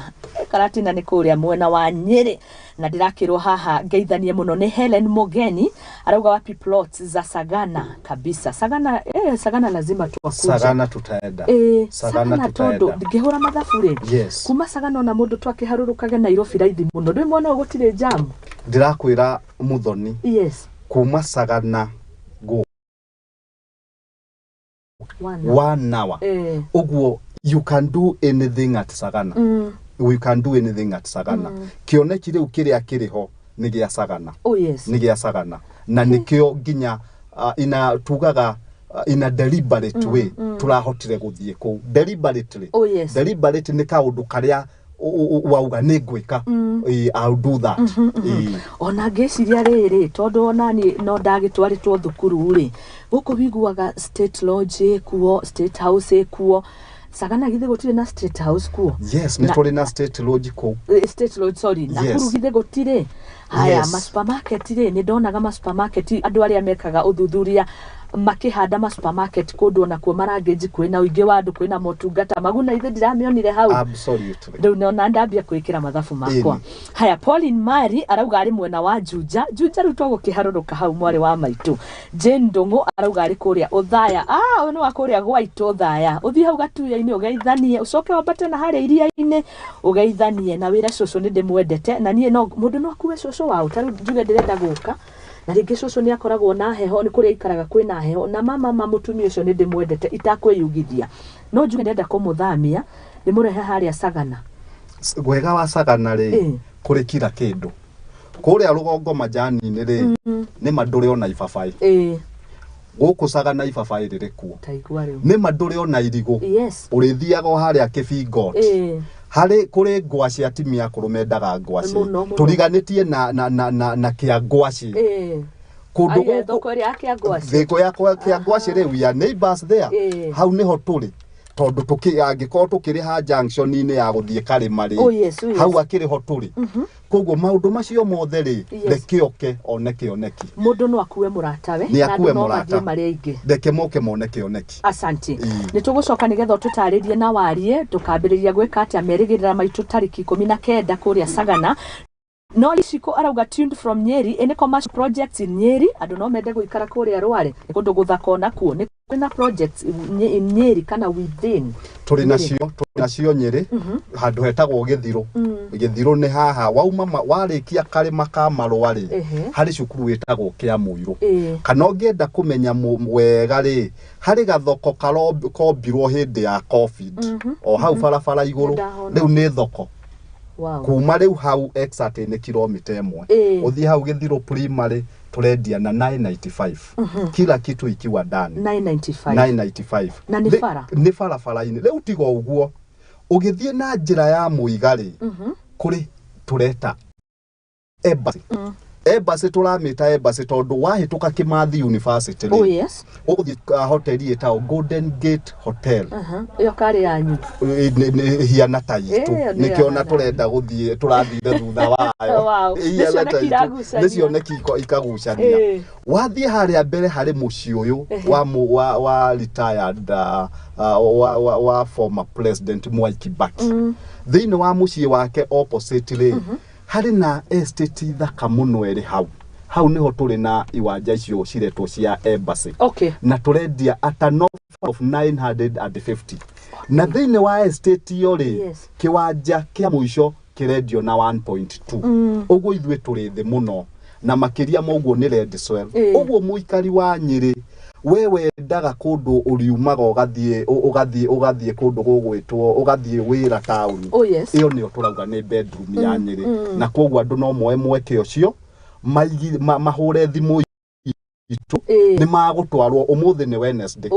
Karatina nĩ kũrĩa mwena wa Nyĩrĩ. Na ndĩrakĩrwo haha ngeithanie mũno nĩ Helen Mogeni, arauga wapi plots za Sagana? Kabisa Sagana, Sagana lazima twakuja. Sagana tutaenda. Sagana Sagana tondũ tutaenda. ngĩhũra mathabu rĩ, kuma Sagana ona mũndũ twakĩharũrũkage Nairobi raithi mũno, ndwĩ mwena ũyũ gũtirĩ jam. Ndĩrakwĩra, Mũthoni, kuma Sagana gũkũ One. 1 hour. Ũguo you can do anything at Sagana. We can do anything at Sagana. Kĩoneki rĩu kĩrĩa kĩrĩ ho nĩ gĩa Sagana. Oh yes. Nĩ gĩa Sagana na nĩkĩo nginya ina tugaga in a deliberate way tũrahotire gũthiĩ kũu deliberately. Oh yes. Deliberate nĩ kaũndũ karĩa wauga nĩ ngwĩka. I'll do that. Ona ngĩciria rĩrĩ, tondũ onani no ndagĩtwarĩtwo thukuru rĩ, gũkũ wiguaga State Lodge ĩkuo, State House ĩkuo. Sagana githĩ gũtirĩ na State House kuo? Yes, nĩ tũrĩ na State Lodge kũu. State Lodge, sorry. Nakuru githĩ gũtirĩ? Haya, ma supermarket rĩ, nĩ ndonaga ma supermarket, andũ arĩa mekaga ũthuthuria makĩhanda ma supermarket kũndũ onakuo marangĩnji kwĩna ũingĩ wa andũ, kwĩna motungata maguna, ithe ndiramĩonire hau. Absolutely. Rĩu nona ndambia kwĩkĩra mathabu makwa. Haya, Pauline Mari arauga arĩ mwena wa Juja. Juja rĩu twagũkĩharũrũka hau, mwarĩ wa maitũ. Jane Ndũng'ũ arauga arĩ kũrĩa Ũthaya. Ũyũ nĩ wa kũrĩa gwaitũ Ũthaya. Ũthiĩ hau Gatuya-inĩ ũgeithanie, ũcoke wambate na harĩa iria-inĩ ũgeithanie na wĩra cũcũ nĩ ndĩmwendete. Na niĩ no mũndũ no akue cũcũ wao, ta rĩu njuge ndĩrenda gũka na rĩngĩ cũcũ nĩ akoragwo na heho, nĩ kũrĩa aikaraga kwĩna heho, na mama mũtumia ũcio nĩ ndĩmwendete itakwĩyugithia, no njuge ndĩrenda kũmũthamia ndĩmũrehe harĩa Sagana. Wega wa Sagana rĩ, kũrĩ kila kĩndũ. Kũrĩa rũgongo majani-inĩ rĩ, nĩ ma ndũrĩ ona ibabaĩ. Gũkũ Sagana ibabaĩ rĩrĩ kuo. Taigua rĩu. Nĩ ma ndũrĩ ona irigũ. Ũrĩthiaga o harĩa Kĩbingot, harĩ kũrĩ ngwacĩ, atimia akũrũ mendaga ngwacĩ. Mũno, mũno. Tũriganĩtie na kĩa ngwacĩ kũndũ Aya, gũkũ. Thoko ĩrĩa ya Kĩangwacĩ. Thoko ya kĩa ngwacĩ rĩ, we are neighbors there. Hau nĩho tũrĩ, tondũ angĩkorwo tũkĩrĩ ha junction-inĩ ya gũthiĩ Karĩma rĩ, Oh yes, oh yes. hau akĩrĩ ho tũrĩ. Koguo maũndũ macio mothe rĩ, reke oke one kĩoneki. Mũndũ no akue mũratawe Nĩ na akue andũ no mũrata. mathiĩ marĩ aingĩ. Reke moke mone kĩoneki. Asante. Nĩ tũgũcoka nĩgetha ũtũtarĩrie na warie tũkambĩrĩria gwĩka atĩa merĩgĩrĩra maitũ tarĩki 19 kũrĩa Sagana. No Iciko arauga tuned from Nyeri, any commercial projects in Nyeri? Andũ no mende gũikara kũrĩa Rware, nĩ kũndũ gũthaka onakuo. Nĩ kũrĩ na projects in Nyeri kana within? Tũrĩ Nyeri. Nacio tũrĩ nacio Nyĩrĩ, handũ hetagwo Gĩthirũ. Gĩthirũ nĩ haha wauma warĩkia karĩma ka Marũa rĩ, harĩ cukuru wĩtagwo Kĩamũirũ. Kana ũngĩenda kũmenya wega rĩ, harĩ gathoko kombirwo hĩndĩ ya COVID o hau barabara igũrũ. Nĩndahona. Rĩu nĩ thoko. Kuma rĩu hau exactly nĩ kilomita 1. Ũthiĩ hau Gĩthirũ Primary, tũrendia na 995, kila kitu ikiwa ndani. 995. 995. Na nĩ bara? Nĩ barabara-inĩ. Rĩu tiga ũguo, ũgĩthiĩ na njĩra ya Mũiga rĩ, kũrĩ tũreta Embassy. Embassy tũramĩta Embassy tondũ wahĩtũka Kĩmathi University rĩ, ũgũthiĩ hoteli ĩtagwo Golden Gate Hotel. Ĩyo karĩ yanyu? Hiana ta itũ. Ĩyo nĩ Nĩkĩo ona yahana. tũrenda gũthiĩ, tũrathire thutha wayo. Nĩ Ĩhiana cioneki ta itũ. iragucania. Nĩ cioneki ikagucania. Wathiĩ harĩa mbere harĩ mũciĩ ũyũ wa retired wa former president Mwai Kibaki. Thĩinĩ wa mũciĩ wake opposite rĩ, harĩ na estate thaka mũno ĩrĩ hau. Hau nĩho tũrĩ na iwanja icio ciretwo cia Embassy. Na tũrendia at an offer of 950, na thĩinĩ wa estate ĩyo rĩ, kĩwanja kĩa mũico kĩrendio na 1.2. Ũguo ithuĩ tũrĩ thĩ mũno, na makĩria ma ũguo nĩ red soil. Ũguo mũikari wa Nyĩrĩ, we wendaga kũndũ ũriumaga ũgathiĩ ũgathiĩ kũndũ gũgwĩtwo ũgathiĩ wĩra taũni, ĩyo nĩyo tũrauga nĩ bedroom ya Nyĩrĩ. Na koguo andũ no moe mweke ũcio mahũre thimũ itũ. Nĩ magũtwarwo ũmũthĩ nĩ Wednesday.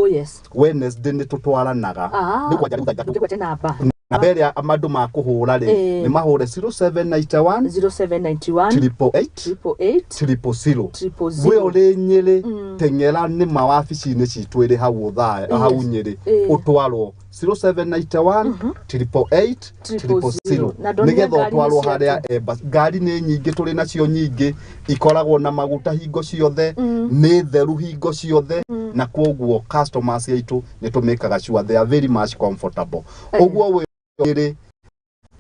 Wednesday nĩ tũtwaranaga. Nĩ kwanja rĩu thaa 3. Ndĩgwete namba. Namba ĩrĩa andũ makũhũra rĩ, nĩ mahũre 0791 0791 888 888 000. 000. We ũrĩ Nyĩrĩ, teng'era nĩ mawabici-inĩ citũ ĩrĩ hau ũthaya hau Nyĩrĩ, ũtwarwo 0791 888 000. Na ndonire Nĩgetha ngari nĩ ũtwarwo ciaku. harĩa Embassy. Ngari nĩ nyingĩ, tũrĩ nacio nyingĩ, ikoragwo na maguta hingo ciothe, nĩ theru hingo ciothe, na koguo customers aitũ nĩ tũmĩkaga sure they are very much comfortable. Ũguo we Nyĩrĩ,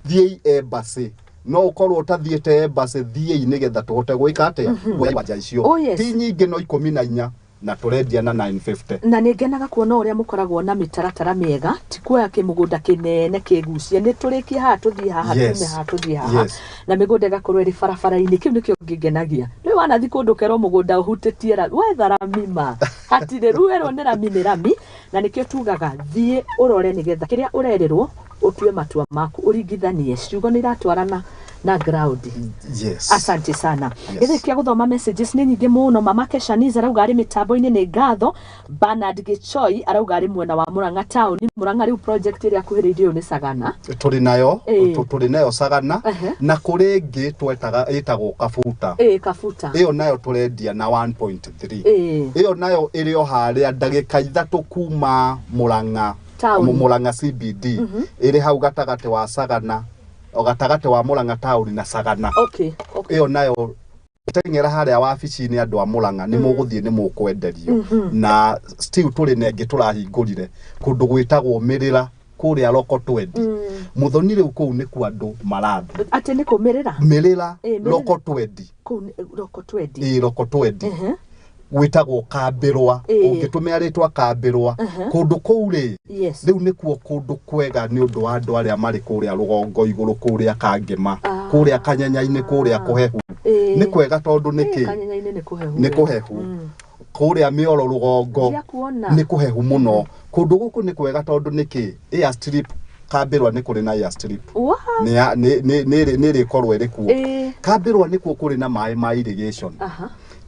thiĩi Embassy. No ũkorwo ũtathiĩte Embassy, thiĩi nĩgetha tũhote gwĩka atĩa, kuoya iwanja icio. Ti nyingĩ, no 14, na tũrendia na 950. Na nĩ ngenaga kuona ũrĩa mũkoragwo na mĩtaratara mĩega, ti kuoya kĩmũgũnda kĩnene kĩgucie, nĩ tũrĩkie haha tũthiĩ haha, tume haha tũthiĩ haha, na mĩgũnda ĩgakorwo ĩrĩ barabara-inĩ. Kĩu nĩkĩo kĩngenagia. Rĩu wanathi kũndũ ũkerwo mũgũnda ũhutĩtie rami, wetha rami ma hatirĩ, rĩu werwo nĩ rami nĩ rami, na nĩkĩo tugaga thiĩ ũrore nĩgetha kĩrĩa ũrerĩrwo ũtue matua maku, ũringithanie ciugo nĩ iratwarana na ground. Asante sana. Gĩthĩ kĩa gũthoma messages nĩ nyingĩ mũno. Mama Keshaniza arauga arĩ mĩtambo-inĩ, nĩ ngatho. Bernard Gĩchoi arauga arĩ mwena wa Murang'a town. Murang'a rĩu project ĩrĩa akuhĩrĩirie ũyũ nĩ Sagana. Tũrĩ nayo. Tũrĩ nayo Sagana. Na kũrĩ ĩngĩ twetaga ĩtagwo Kabuta. Ĩĩ, Kabuta. Ĩyo nayo tũrendia na 1.3. Ĩyo nayo ĩrĩ o harĩa ndagĩka 3 kuma Murang'a. Town. Murang'a CBD. Ĩrĩ hau gatagatĩ wa Sagana, o gatagatĩ wa Murang'a town na Sagana. Ĩyo nayo teng'era harĩa wabici-inĩ, andũ a Murang'a nĩ mũgũthiĩ nĩ mũkwenderio. Na still tũrĩ na ĩngĩ tũrahingũrire kũndũ gwĩtagwo Mĩrĩra kũrĩa Roko Twendi. Mũthoni, rĩu kũu nĩkuo andũ marathiĩ. Atĩ nĩ kũmĩrĩra? Mĩrĩra. Ĩ, Mĩrĩra. Roko Twendi. Kũu nĩ Roko Twendi. Ĩ, Roko Twendi gwĩtagwo Kambĩrwa. Ũngĩtũmĩra rĩtwa Kambĩrwa kũndũ kũu rĩ, rĩu nĩkuo kũndũ kwega nĩ ũndũ wa andũ arĩa marĩ kũrĩa rũgongo igũrũ, kũrĩa Kangĩma, kũrĩa Kanyenya-inĩ, kũrĩa kũhehu. Nĩ kwega tondũ nĩkĩ? Kanyenya-inĩ nĩ kũhehu. Nĩ kũhehu. Kũrĩa Mĩoro rũgongo Ndia kuona. nĩ kũhehu mũno. Kũndũ gũkũ nĩ kwega tondũ nĩkĩ? Airstrip, Kambĩrwa nĩ kũrĩ na airstrip. Nĩ ĩrĩkorwo ĩrĩ kuo. Kambĩrwa nĩkuo kũrĩ na maĩ ma irrigation.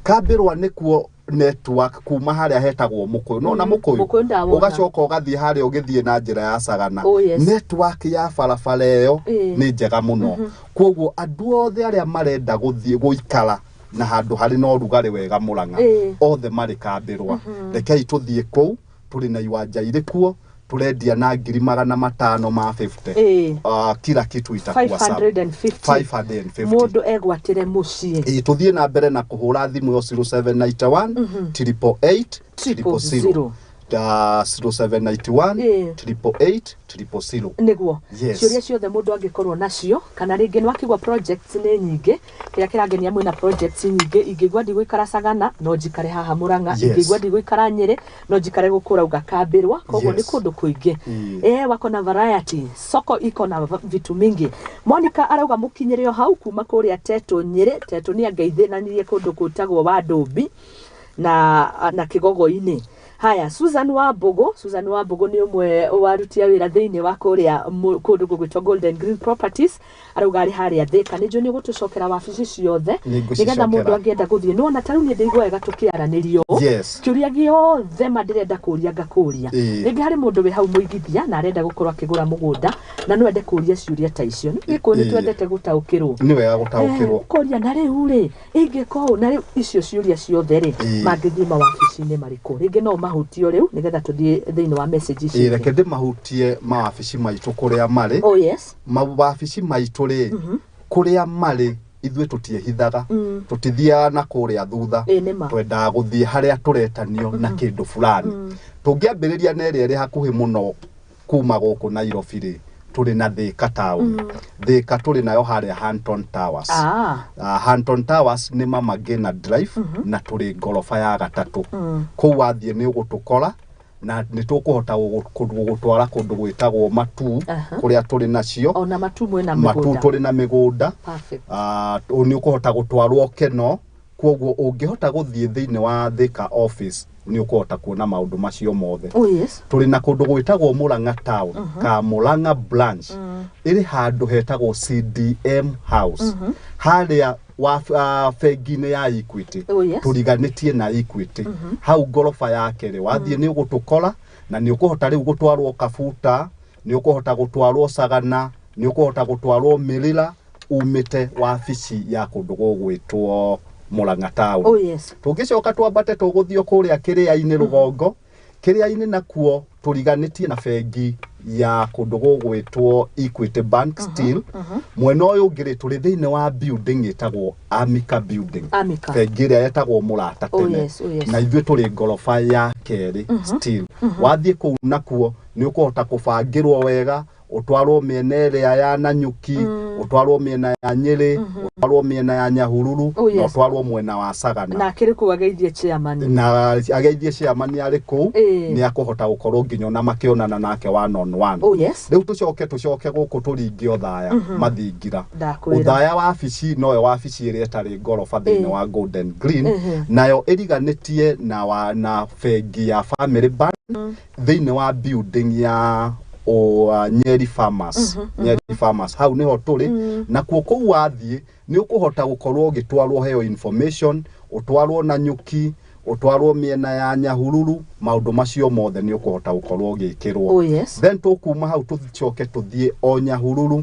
Kambĩrwa nĩkuo network kuma harĩa hetagwo Mũkũyũ, nona Mũkũyũ? Mũkũyũ ndawona. Ũgacoka ũgathiĩ harĩa ũgĩthiĩ na njĩra ya Sagana. Network ya barabara ĩyo nĩ njega mũno. Koguo andũ othe arĩa marenda gũthiĩ gũikara na handũ harĩ na ũrugarĩ wega Mũrang'a, othe marĩ Kambĩrwa. Rekei tũthiĩ kũu, tũrĩ na iwanja irĩ kuo, tũrendia na ngiri magana matano ma 50. Kila kitu itakuwa sawa. 550. 550. Mũndũ egwatĩre mũciĩ. Ĩ, tũthiĩ na mbere na kũhũra thimũ ĩyo 0791 888 000. 000. 0791 888 000. Nĩguo. Yes. Ciũria ciothe mũndũ angĩkorwo nacio, kana rĩngĩ nĩ wakigua projects nĩ nyingĩ, kĩrĩa kĩrangenia mwĩna projects nyingĩ. Ingĩigua ndigũikara Sagana, no njikare haha Mũrang'a. Ingĩigua ndigũikara Nyĩrĩ, no njikare gũkũ rauga Kambĩrwa. Koguo nĩ kũndũ kũingĩ. Wako na variety, soko iko na vitu mingi. Monica arauga mũkinyĩre o hau kuma kũrĩa Tetũ Nyĩrĩ. Tetũ nĩ angeithĩnanirie kũndũ gwĩtagwo Wandũmbi na Kĩgogo-inĩ. Haya, Susan Wambũgũ, Susan Wambũgũ nĩ ũmwe warutia wĩra thĩinĩ wa kũrĩa kũndũ gũgwĩtwo Golden Green Properties. Arauga arĩ harĩa Thĩka. Nĩ njũĩ nĩ ũgũtũcokera wabici ciothe Nĩ ngũcicokera. nĩgetha mũndũ angĩenda gũthiĩ. Nĩwona ta rĩu niĩ ndĩigua wega tũkĩaranĩrio ũũ. Kĩũria gĩothe ma ndĩrenda kũria ngakũria. Rĩngĩ harĩ mũndũ wĩ hau mũigithia na arenda gũkorwo akĩgũra mũgũnda na no ende kũria ciũria ta icio. Nĩ Gĩkũyũ nĩ twendete gũtaũkĩrwo. Nĩ wega gũtaũkĩrwo. Kũria na rĩu rĩ ingĩka ũũ na rĩu icio ciũria ciothe rĩ, mangĩthiĩ mawabici-inĩ marĩkũ? Rĩngĩ no mahutio rĩu nĩgetha tũthiĩ thĩinĩ wa message ici ingĩ. Reke ndĩmahutie mawabici maitũ kũrĩa marĩ. Oh yes. Mawabici maitũ rĩ, kũrĩa marĩ, ithuĩ tũtiĩhithaga, tũtithiaga na kũrĩa thutha. Ĩ nĩ ma. Twendaga gũthiĩ harĩa tũretanio na kĩndũ fulani. Tũngĩambĩrĩria na ĩrĩa ĩrĩ hakuhĩ mũno kuma gũkũ Nairobi rĩ, tũrĩ na Thĩka town. Thĩka tũrĩ nayo harĩa Hanton Towers. Hanton Towers nĩ Mama Ngina Drive, na tũrĩ ngoroba ya gatatũ. Kũu wathiĩ nĩ ũgũtũkora na nĩ tũkũhota gũgũtwara kũndũ gwĩtagwo Matu, kũrĩa tũrĩ nacio. Ona Matu mwĩna Matu mĩgũnda? Tũrĩ na mĩgũnda. Perfect. Nĩ ũkũhota gũtwarwo Keno. Koguo ũngĩhota gũthiĩ thĩinĩ wa Thĩka office, nĩ ũkũhota kuona maũndũ macio mothe. Oh yes. Tũrĩ na kũndũ gwĩtagwo Mũrang'a town, ka Mũrang'a branch ĩrĩ handũ hetagwo CDM House, harĩa wa bengi-inĩ ya Equity. Oh yes. Tũriganĩtie na Equity hau ngoroba ya kerĩ. Wathiĩ nĩ ũgũtũkora na nĩ ũkũhota rĩu gũtwarwo Kabuta, nĩ ũkũhota gũtwarwo Sagana, nĩ ũkũhota gũtwarwo Mĩrĩra umĩte wabici ya kũndũ gũgwĩtwo Mũrang'a town. Oh yes. Tũngĩcoka twambate tũgũthiĩ kũrĩa Kĩrĩa-inĩ rũgongo, Kĩrĩa-inĩ nakuo tũriganĩtie na bengi ya kũndũ gũgwĩtwo Equity Bank still. Mwena ũyũ ũngĩ rĩ, tũrĩ thĩinĩ wa building ĩtagwo Amica Building. Amica. Bengi ĩrĩa yetagwo Mũrata tene. Yes, oh yes. Na ithuĩ tũrĩ ngoroba ya kerĩ still. Wathiĩ kũu nakuo nĩ ũkũhota kũbangĩrwo wega, ũtwarwo mĩena ĩrĩa ya Nanyuki, ũtwarwo mĩena ya Nyĩrĩ, ũtwarwo mĩena ya Nyahururu, na ũtwarwo mwena wa Sagana. Na akĩrĩ kũu ageithie chairman. Na ageithie chairman arĩ kũu. Nĩ akũhota gũkorwo nginya ona makĩonana nake one on one. Oh yes. Rĩu tũcoke gũkũ tũringe Othaya mathingira. Ndakwĩra. Othaya wabici noyo wabici ĩrĩa ĩtarĩ ngoroba thĩinĩ wa Golden Green. Nayo ĩriganĩtie na bengi ya Family Bank thĩinĩ wa building ya Nyeri Farmers. Nyeri Farmers hau nĩho tũrĩ. Nakuo kũu wathiĩ nĩ ũkũhota gũkorwo ũgĩtwarwo heo information, ũtwarwo Nanyuki, ũtwarwo mĩena ya Nyahururu, maũndũ macio mothe nĩ ũkũhota gũkorwo ũgĩkĩrwo. Oh yes. Then tũkuma hau tũcoke tũthiĩ o Nyahururu.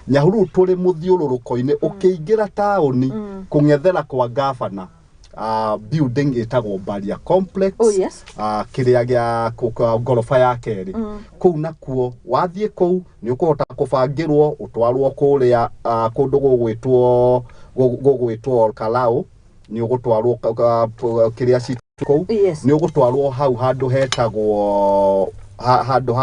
Nyahururu tũrĩ mũthiũrũrũko-inĩ ũkĩingĩra taũni kũng'ethera kwa gavana, building ĩtagwo Baria Complex. Oh yes. Kĩrĩa gĩa ngoroba ya kerĩ. Kũu nakuo wathiĩ kũu nĩ ũkũhota kũbangĩrwo ũtwarwo kũrĩa kũndũ gũgwĩtwo Kalau, nĩ ũgũtwarwo kĩrĩa citũ kũu. Nĩ ũgũtwarwo hau handũ hetagwo handũ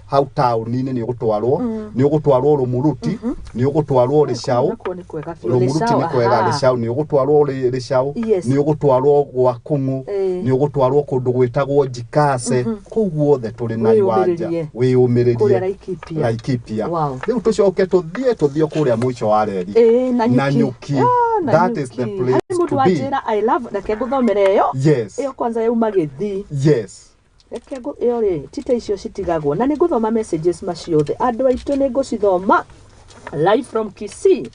hau taũni-inĩ, nĩ ũgũtwarwo, nĩ ũgũtwarwo Rũmuruti, nĩ ũgũtwarwo Rĩcaũ. Nakuo nĩ kwega biũ. Rũmuruti Rĩcaũ, nĩ kwega. Rĩcaũ nĩ ũgũtwarwo Rĩcaũ. Nĩ ũgũtwarwo gwa Kũng'ũ. Nĩ ũgũtwarwo kũndũ gwĩtagwo Njikase. Kũu guothe tũrĩ na iwanja. Wĩyũmĩrĩrie. Wĩyũmĩrĩrie. Kũrĩa Laikipia. Laikipia. Wow. Rĩu tũcoke tũthiĩ kũrĩa mũico wa reri. Nanyuki. Nanyuki. Ah, That is the Nanyuki. place Harĩ mũndũ to be. wanjĩra I love, reke ngũthomere ĩyo. Ĩyo kwanza yauma Gĩthii. Reke ĩyo rĩ tita icio citigagwo na nĩ ngũthoma messages maciothe andũ aitũ, nĩ ngũcithoma live from Kisii.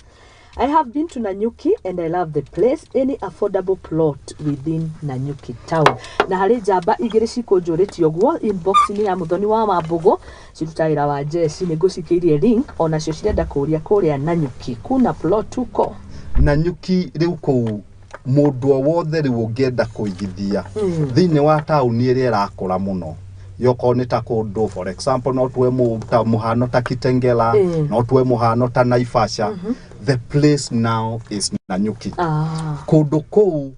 I have been to Nanyuki and I love the place. Any affordable plot within Nanyuki town? Na harĩ njamba igĩrĩ cikũnjũrĩtie ũguo inbox-inĩ ya Mũthoni wa Wambũgũ, cirutaga wĩra wa jeshi, nĩ ngũcikĩirie link, onacio cirenda kũria kũrĩa Nanyuki kuna plot huko. Nanyuki rĩu kũu mũndũ o wothe rĩu ũngĩenda kũigithia thĩinĩ wa taũni ĩrĩa ĩrakũra mũno, yokorwo nĩ ta kũndũ, for example, no tuwe ta mũhano ta Kitengela, no tuwe mũhano ta Naivasha, the place now is Nanyuki. Kũndũ kũu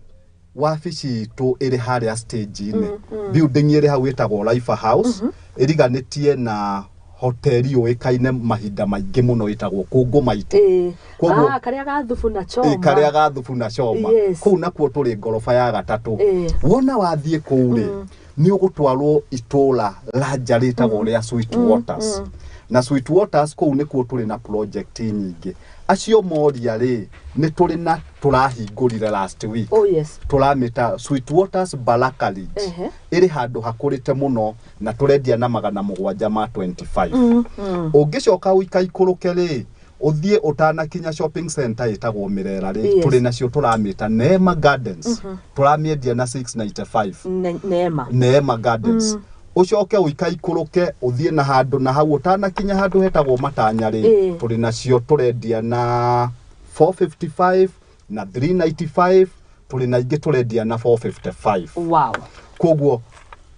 Wabici itũ ĩrĩ harĩa stage-inĩ, building ĩrĩ hau ĩtagwo Life House, ĩriganĩtie na hoteli yũĩkaine mahinda maingĩ mũno ĩtagwo Kũngũ Maitũ. Koguo- Ah, karĩa ga thubu na choma. Ĩ, karĩa ga thubu na choma. Kũu nakuo tũrĩ ngoroba ya gatatũ. Wona wathiĩ kũu rĩ, nĩ ũgũtwarwo itũra ranja rĩtagwo rĩa Sweet Waters, na Sweet Waters kũu nĩkuo tũrĩ na project nyingĩ. Acio moria rĩ, nĩ tũrĩ na tũrahingũrire last week. Oh yes. Tũramĩta Sweet Waters Baraka Ridge. Ĩrĩ handũ hakũrĩte mũno na tũrendia na 725. Ũngĩcoka ũikaikũrũke rĩ, ũthiĩ ũtanakinya shopping center ĩtagwo Mĩrera rĩ, tũrĩ nacio tũramĩta Neema Gardens, tũramĩendia na 695. Neema. Neema Gardens. Ũcoke ũikaikũrũke ũthiĩ na handũ na hau ũtanakinya handũ hetagwo Matanya rĩ, tũrĩ nacio tũrendia na 455 na 395, tũrĩ na ingĩ tũrendia na 455. Koguo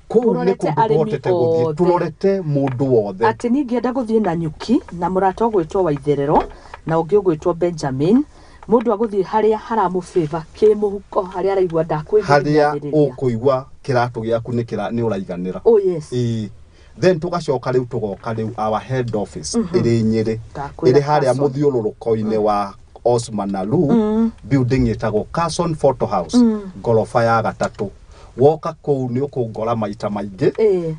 kũu nĩ Tũrorete kũndũ arĩmi tũhotete gũthiĩ othe. Tũrorete mũndũ wothe. Atĩ niĩ ngĩenda gũthiĩ na nyuki na mũrata ũgwĩtwo Waitherero na ũngĩ ũgwĩtwo Benjamin, mũndũ agũthiĩ harĩa haramũbĩba kĩmũhuko, harĩa araigua Harĩa ndakwĩgirinyanĩrĩria. ũkũigua kĩratũ gĩaku nĩ kĩra nĩ ũraiganĩra. Oh yes. Ĩĩ. Then tũgacoka rĩu tũgoka rĩu our head office ĩrĩ Nyĩrĩ, Ndakwĩra ĩrĩ harĩa Carson. mũthiũrũrũko-inĩ wa Osman Alu, building ĩtagwo Carson Photo House, ngoroba ya gatatũ. Woka kũu nĩ ũkũngora maita maingĩ.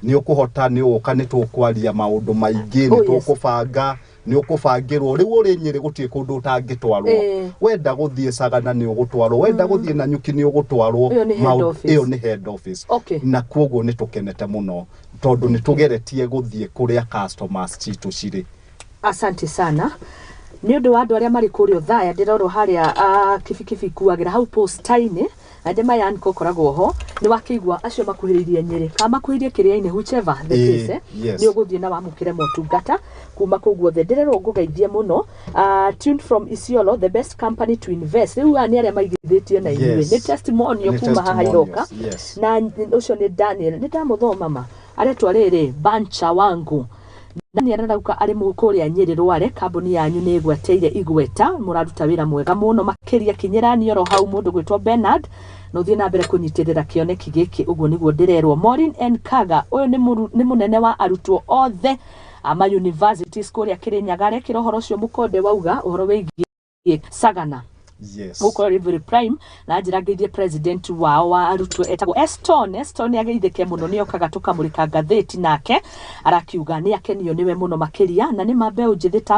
Nĩ ũkũhota, nĩ ũgũka, nĩ tũkwaria maũndũ maingĩ, nĩ tũkũbanga, nĩ ũkũbangĩrwo. Rĩu ũrĩ Nyĩrĩ gũtirĩ kũndũ ũtangĩtwarwo. Wenda gũthiĩ Sagana nĩ ũgũtwarwo, wenda gũthiĩ Nanyuki nĩ ũgũtwarwo. Ĩyo nĩ head office. Ĩyo nĩ head office. Na koguo nĩ tũkenete mũno tondũ nĩ tũgeretie gũthiĩ kũrĩa customers citũ cirĩ. Asante sana nĩ ũndũ wa andũ arĩa marĩ kũrĩa Othaya. Ndĩrorwo harĩa kibikibi ikuagĩra hau posta-inĩ na ndĩ mayanko ũkoragwo ho, nĩ wakĩigua acio makuhĩrĩirie Nyĩrĩ kana makuhĩrĩirie kĩrĩa-inĩ, whichever the case, nĩ ũgũthiĩ na wamũkĩre motungata kuma kũu guothe. Ndĩrerwo ngũgeithie mũno. Tuned from Isiolo, the best company to invest. Rĩu aya nĩ arĩa maigithĩtie na inyuĩ. Nĩ testimonial Nĩ kuma haha iroka. Testimonials, yes. Na ũcio nĩ Daniel, nĩ ndamũthoma ma aretwa rĩrĩ bancha wangu. Daniel arauga arĩ kũrĩa Nyĩrĩ Rware, kambuni yanyu nĩ ĩgweteire igweta, mũraruta wĩra mwega mũno makĩria. Kinyĩrani oro hau mũndũ gwĩtwo Bernard na ũthiĩ na mbere kũnyitĩrĩra kĩoneki gĩkĩ, ũguo nĩguo ndĩrerwo. Maureen N Kaga, ũyũ nĩ mũnene wa arutwo othe ama universities kũrĩa Kĩrĩnyaga, arekĩra ũhoro ũcio mũkonde wauga ũhoro wĩgiĩ Sagana. Gũkorwo River Prime na njĩra ngeithie president wao wa arutwo etagwo Eston. Eston ageithĩke mũno, nĩ okaga tũkamũrĩka ngathĩti nake arakiuga nĩ akenio nĩwe mũno makĩria, na nĩ ma mbeũ njĩthĩ ta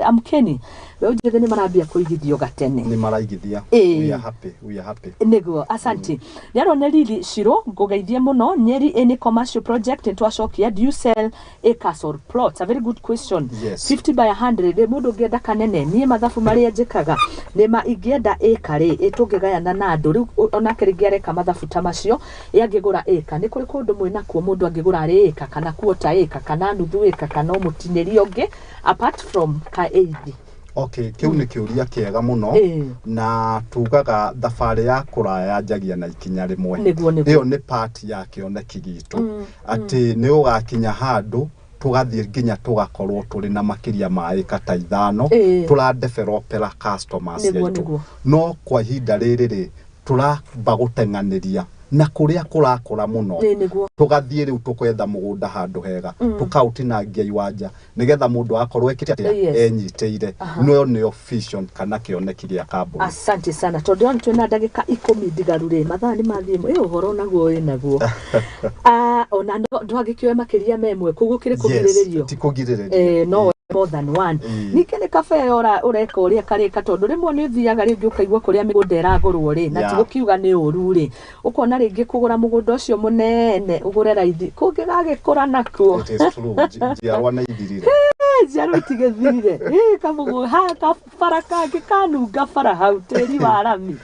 amkeni, mbeũ njĩthĩ nĩ marambia kũigithio gatene. Nĩ maraigithia. We are happy, we are happy. Nĩguo, asante. Nĩ arone Lili Shiro, ngũgeithie mũno. Nyeri, any commercial project? Nĩ twacokia. Do you sell acres or plots? A very good question. Yes. 50 by 100 rĩ, mũndũ ũngĩenda kanene, niĩ mathabu marĩa njĩkaga nĩ ma ingĩenda ĩka rĩ, ĩ tũngĩgayana na andũ rĩu onake rĩngĩ areka mathabu ta macio, ĩ angĩgũra ĩka nĩ kũrĩ kũndũ mwĩnakuo mũndũ angĩgũra arĩ ĩka kana kuota ĩka kana nuthu ĩka kana ũmũtinĩrie ũngĩ apart from ka eithi? Okay, kĩu nĩ kĩũria kĩega mũno. Na tugaga thabarĩ ya kũraya yanjagia na ikinya rĩmwe. Nĩguo, nĩguo. Ĩyo nĩ part ya kĩoneki gitũ atĩ nĩ ũgakinya handũ tũgathiĩ nginya tũgakorwo tũrĩ na makĩria ma ĩka ta 5, tũradevelopera customers aitũ. No kwa ihinda rĩrĩ rĩ, tũramba gũteng'anĩria na kũrĩa kũrakũra mũno. Nĩguo. Tũgathiĩ rĩu tũkwetha mũgũnda handũ hega, tũkaũtinangia iwanja nĩgetha mũndũ akorwo ekĩte atĩa, enyitĩire. No nĩyo vision kana kĩoneki gĩa kambuni. Asante sana. Tondũ ndĩrona twĩna ndagĩka 10 ndigaru rĩ, mathaa nĩ mathiĩ ĩ ũhoro naguo wĩ naguo. Ah, ona no ndwagĩkĩoe makĩria ma ĩmwe, koguo kĩrĩ kũgirĩrĩrio. Ti kũgirĩrĩrio. No more than one. Ningĩ nĩ kabe ũreka ũrĩa karĩka, tondũ rĩmwe nĩ ũthiaga rĩngĩ ũkaigua kũrĩa mĩgũnda ĩragũrwo rĩ, na tigũkiuga nĩ ũru rĩ, ũkona rĩngĩ kũgũra mũgũnda ũcio mũnene ũgũre raithi kũngĩgagĩkũra nakuo. It is true. Njiarwa nĩ ithirire. Njiarwa itigĩthirire. Ĩ, kamũgũ ha kabara kangĩ kanunga bara hau tĩri wa rami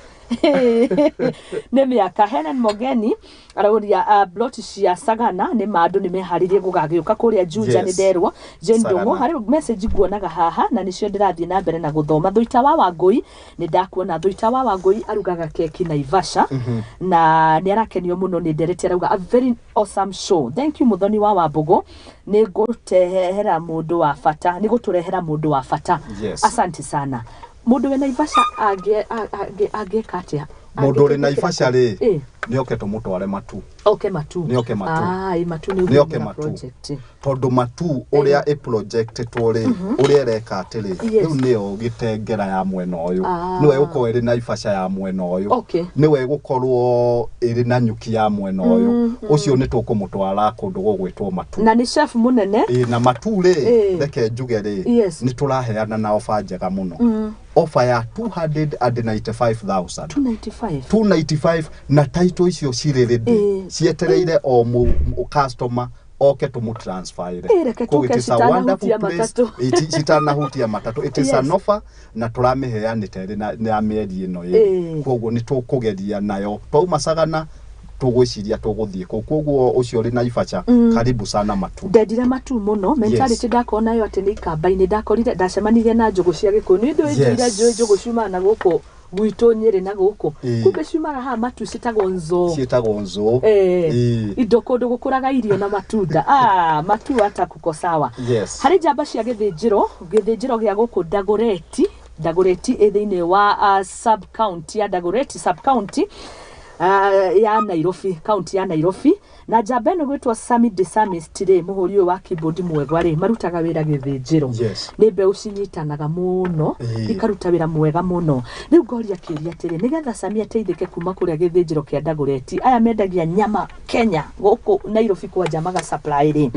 nĩ mĩaka. Helen Mogeni arauria plot cia Sagana nĩ ma andũ nĩ meharĩrie gũgagĩũka kũrĩa Juja. Nĩ nderwo Jane Sagana. Ndũng'ũ harĩ message nguonaga haha na nĩcio ndĩrathiĩ na mbere na gũthoma. Thuita wa Wangũi, nĩ ndakuona. Thuita wa Wangũi arugaga keki Naivasha na nĩ arakenio mũno nĩ ndereti, arauga a very awesome show, thank you. Muthoni wa Wambũgũ, nĩ ngũtehera mũndũ wa bata, nĩ gũtũrehera mũndũ wa bata. Asante sana. Mũndũ wĩ Naivasha angĩka atĩa? Mũndũ ũrĩ Naivasha rĩ, Ĩ. nĩ oke tũmũtware Matu. Oke Matu. Nĩ oke Matu. Ah, ĩ, Matu nĩ Nĩ oke ũguo Matu. project. Tondũ Matu ũrĩa ĩ projectĩtwo rĩ, ũrĩa ĩreka atĩrĩ, Yes. rĩu nĩyo Gĩtengera ya mwena ũyũ, Ah. nĩwe ĩgũkorwo ĩrĩ Naivasha ya mwena ũyũ, Okay. nĩwe ĩgũkorwo ĩrĩ na nyuki ya mwena ũyũ, ũcio nĩ tũkũmũtwara kũndũ gũgwĩtwo Matu. Na nĩ chef mũnene. Ĩ, na Matu rĩ, Ĩ. reke njuge rĩ, Yes. nĩ tũraheana na ofa njega mũno, ofa ya 295,000. 295. 295, na title icio cirĩ ready, Ĩ. cietereire o mũ customer oke tũmũ transferire. Ĩ, reke Koguo tũke it is a citanahutia wonderful place. matatũ. Citanahutia matatũ. It is Yes. an offer na tũramĩheanĩte ĩrĩ na mĩeri ĩno Ĩ. ĩrĩ, koguo nĩ tũkũgeria nayo twauma Sagana, tũgwĩciria tũgũthiĩ kũu. Koguo ũcio ũrĩ Naivasha, karibu sana Matu. Ndendire Matu mũno. Mentality ndakorwo nayo atĩ nĩ ikamba-inĩ ndakorire, ndacemanirie na njũgũ cia Gĩkũyũ. Nĩ ndũĩ njũire, njũĩ njũgũ ciumaga na gũkũ gwitũ Nyĩrĩ na gũkũ. Ĩ. Kumbe ciumaga haha Matu, citagwo nzoo. Ciĩtagwo nzũ. Eh, Ĩ. indo kũndũ gũkũraga irio na matunda. Ah, Matu hata kuko sawa. Yes. Harĩ njamba cia gĩthĩnjĩro, gĩthĩnjĩro gĩa gũkũ Dagoretti. Dagoretti ĩ thĩinĩ wa sub county ya Dagoretti sub county ya Nairobi, county ya Nairobi. Na njamba ĩno gwĩtwo Sami de Samist rĩ, mũhũri ũyũ wa keyboard mwega rĩ, marutaga wĩra gĩthĩnjĩro. Yes. Nĩ mbeũ cinyitanaga mũno, Ĩĩ. ikaruta wĩra mwega mũno. Rĩu ngoria kĩũria atĩrĩ, nĩgetha Sami ateithĩke kuma kũrĩa gĩthĩnjĩro kĩa Dagoretti, aya mendagia nyama Kenya gũkũ Nairobi kwanja maga supply rĩ,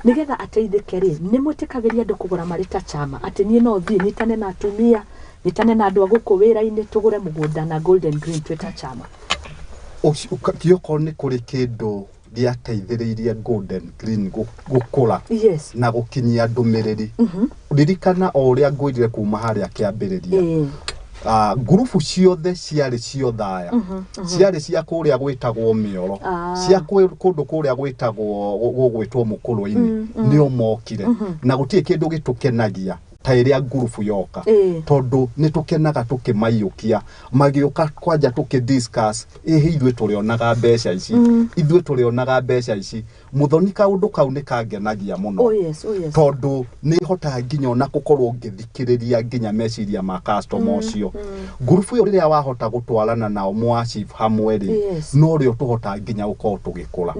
nĩgetha ateithĩke rĩ, nĩ mwĩtĩkagĩria andũ kũgũra marĩ ta chama, atĩ niĩ no thiĩ nyitane na atumia, nyitane na andũ a gũkũ wĩra-inĩ, tũgũre mũgũnda na Golden Green twĩ ta chama? Kĩokorwo nĩ kũrĩ kĩndũ gĩateithĩrĩirie Golden Green gũkũra Yes. na gũkinyia ndũmĩrĩri, ririkana o ũrĩa ngwĩrire kuma harĩa kĩambĩrĩria, ngurubu ciothe ciarĩ ciothaya, ciarĩ cia kũrĩa gwĩtagwo mĩoro, cia kũndũ kũrĩa gwĩtagwo gũgwĩtwo mũkũrũ-inĩ, nĩo mokire. Na gũtirĩ kĩndũ gĩtũkenagia ta ĩrĩa ngurubu yoka, tondũ nĩ tũkenaga tũkĩmaiyũkia magĩũka kwanja tũkĩ discuss, ĩhĩ ithuĩ tũrĩonaga mbeca ici, ithuĩ tũrĩonaga mbeca ici. Mũthoni, kaũndũ kau nĩ kangenagia mũno, Oh yes, oh yes. tondũ nĩ hotaga nginya ona gũkorwo ngĩthikĩrĩria nginya meciria ma customer ũcio. Ngurubu ĩyo rĩrĩa wahota gũtwarana nao mwachieve hamwe rĩ, no rĩo tũhotaga nginya gũkorwo tũgĩkũra.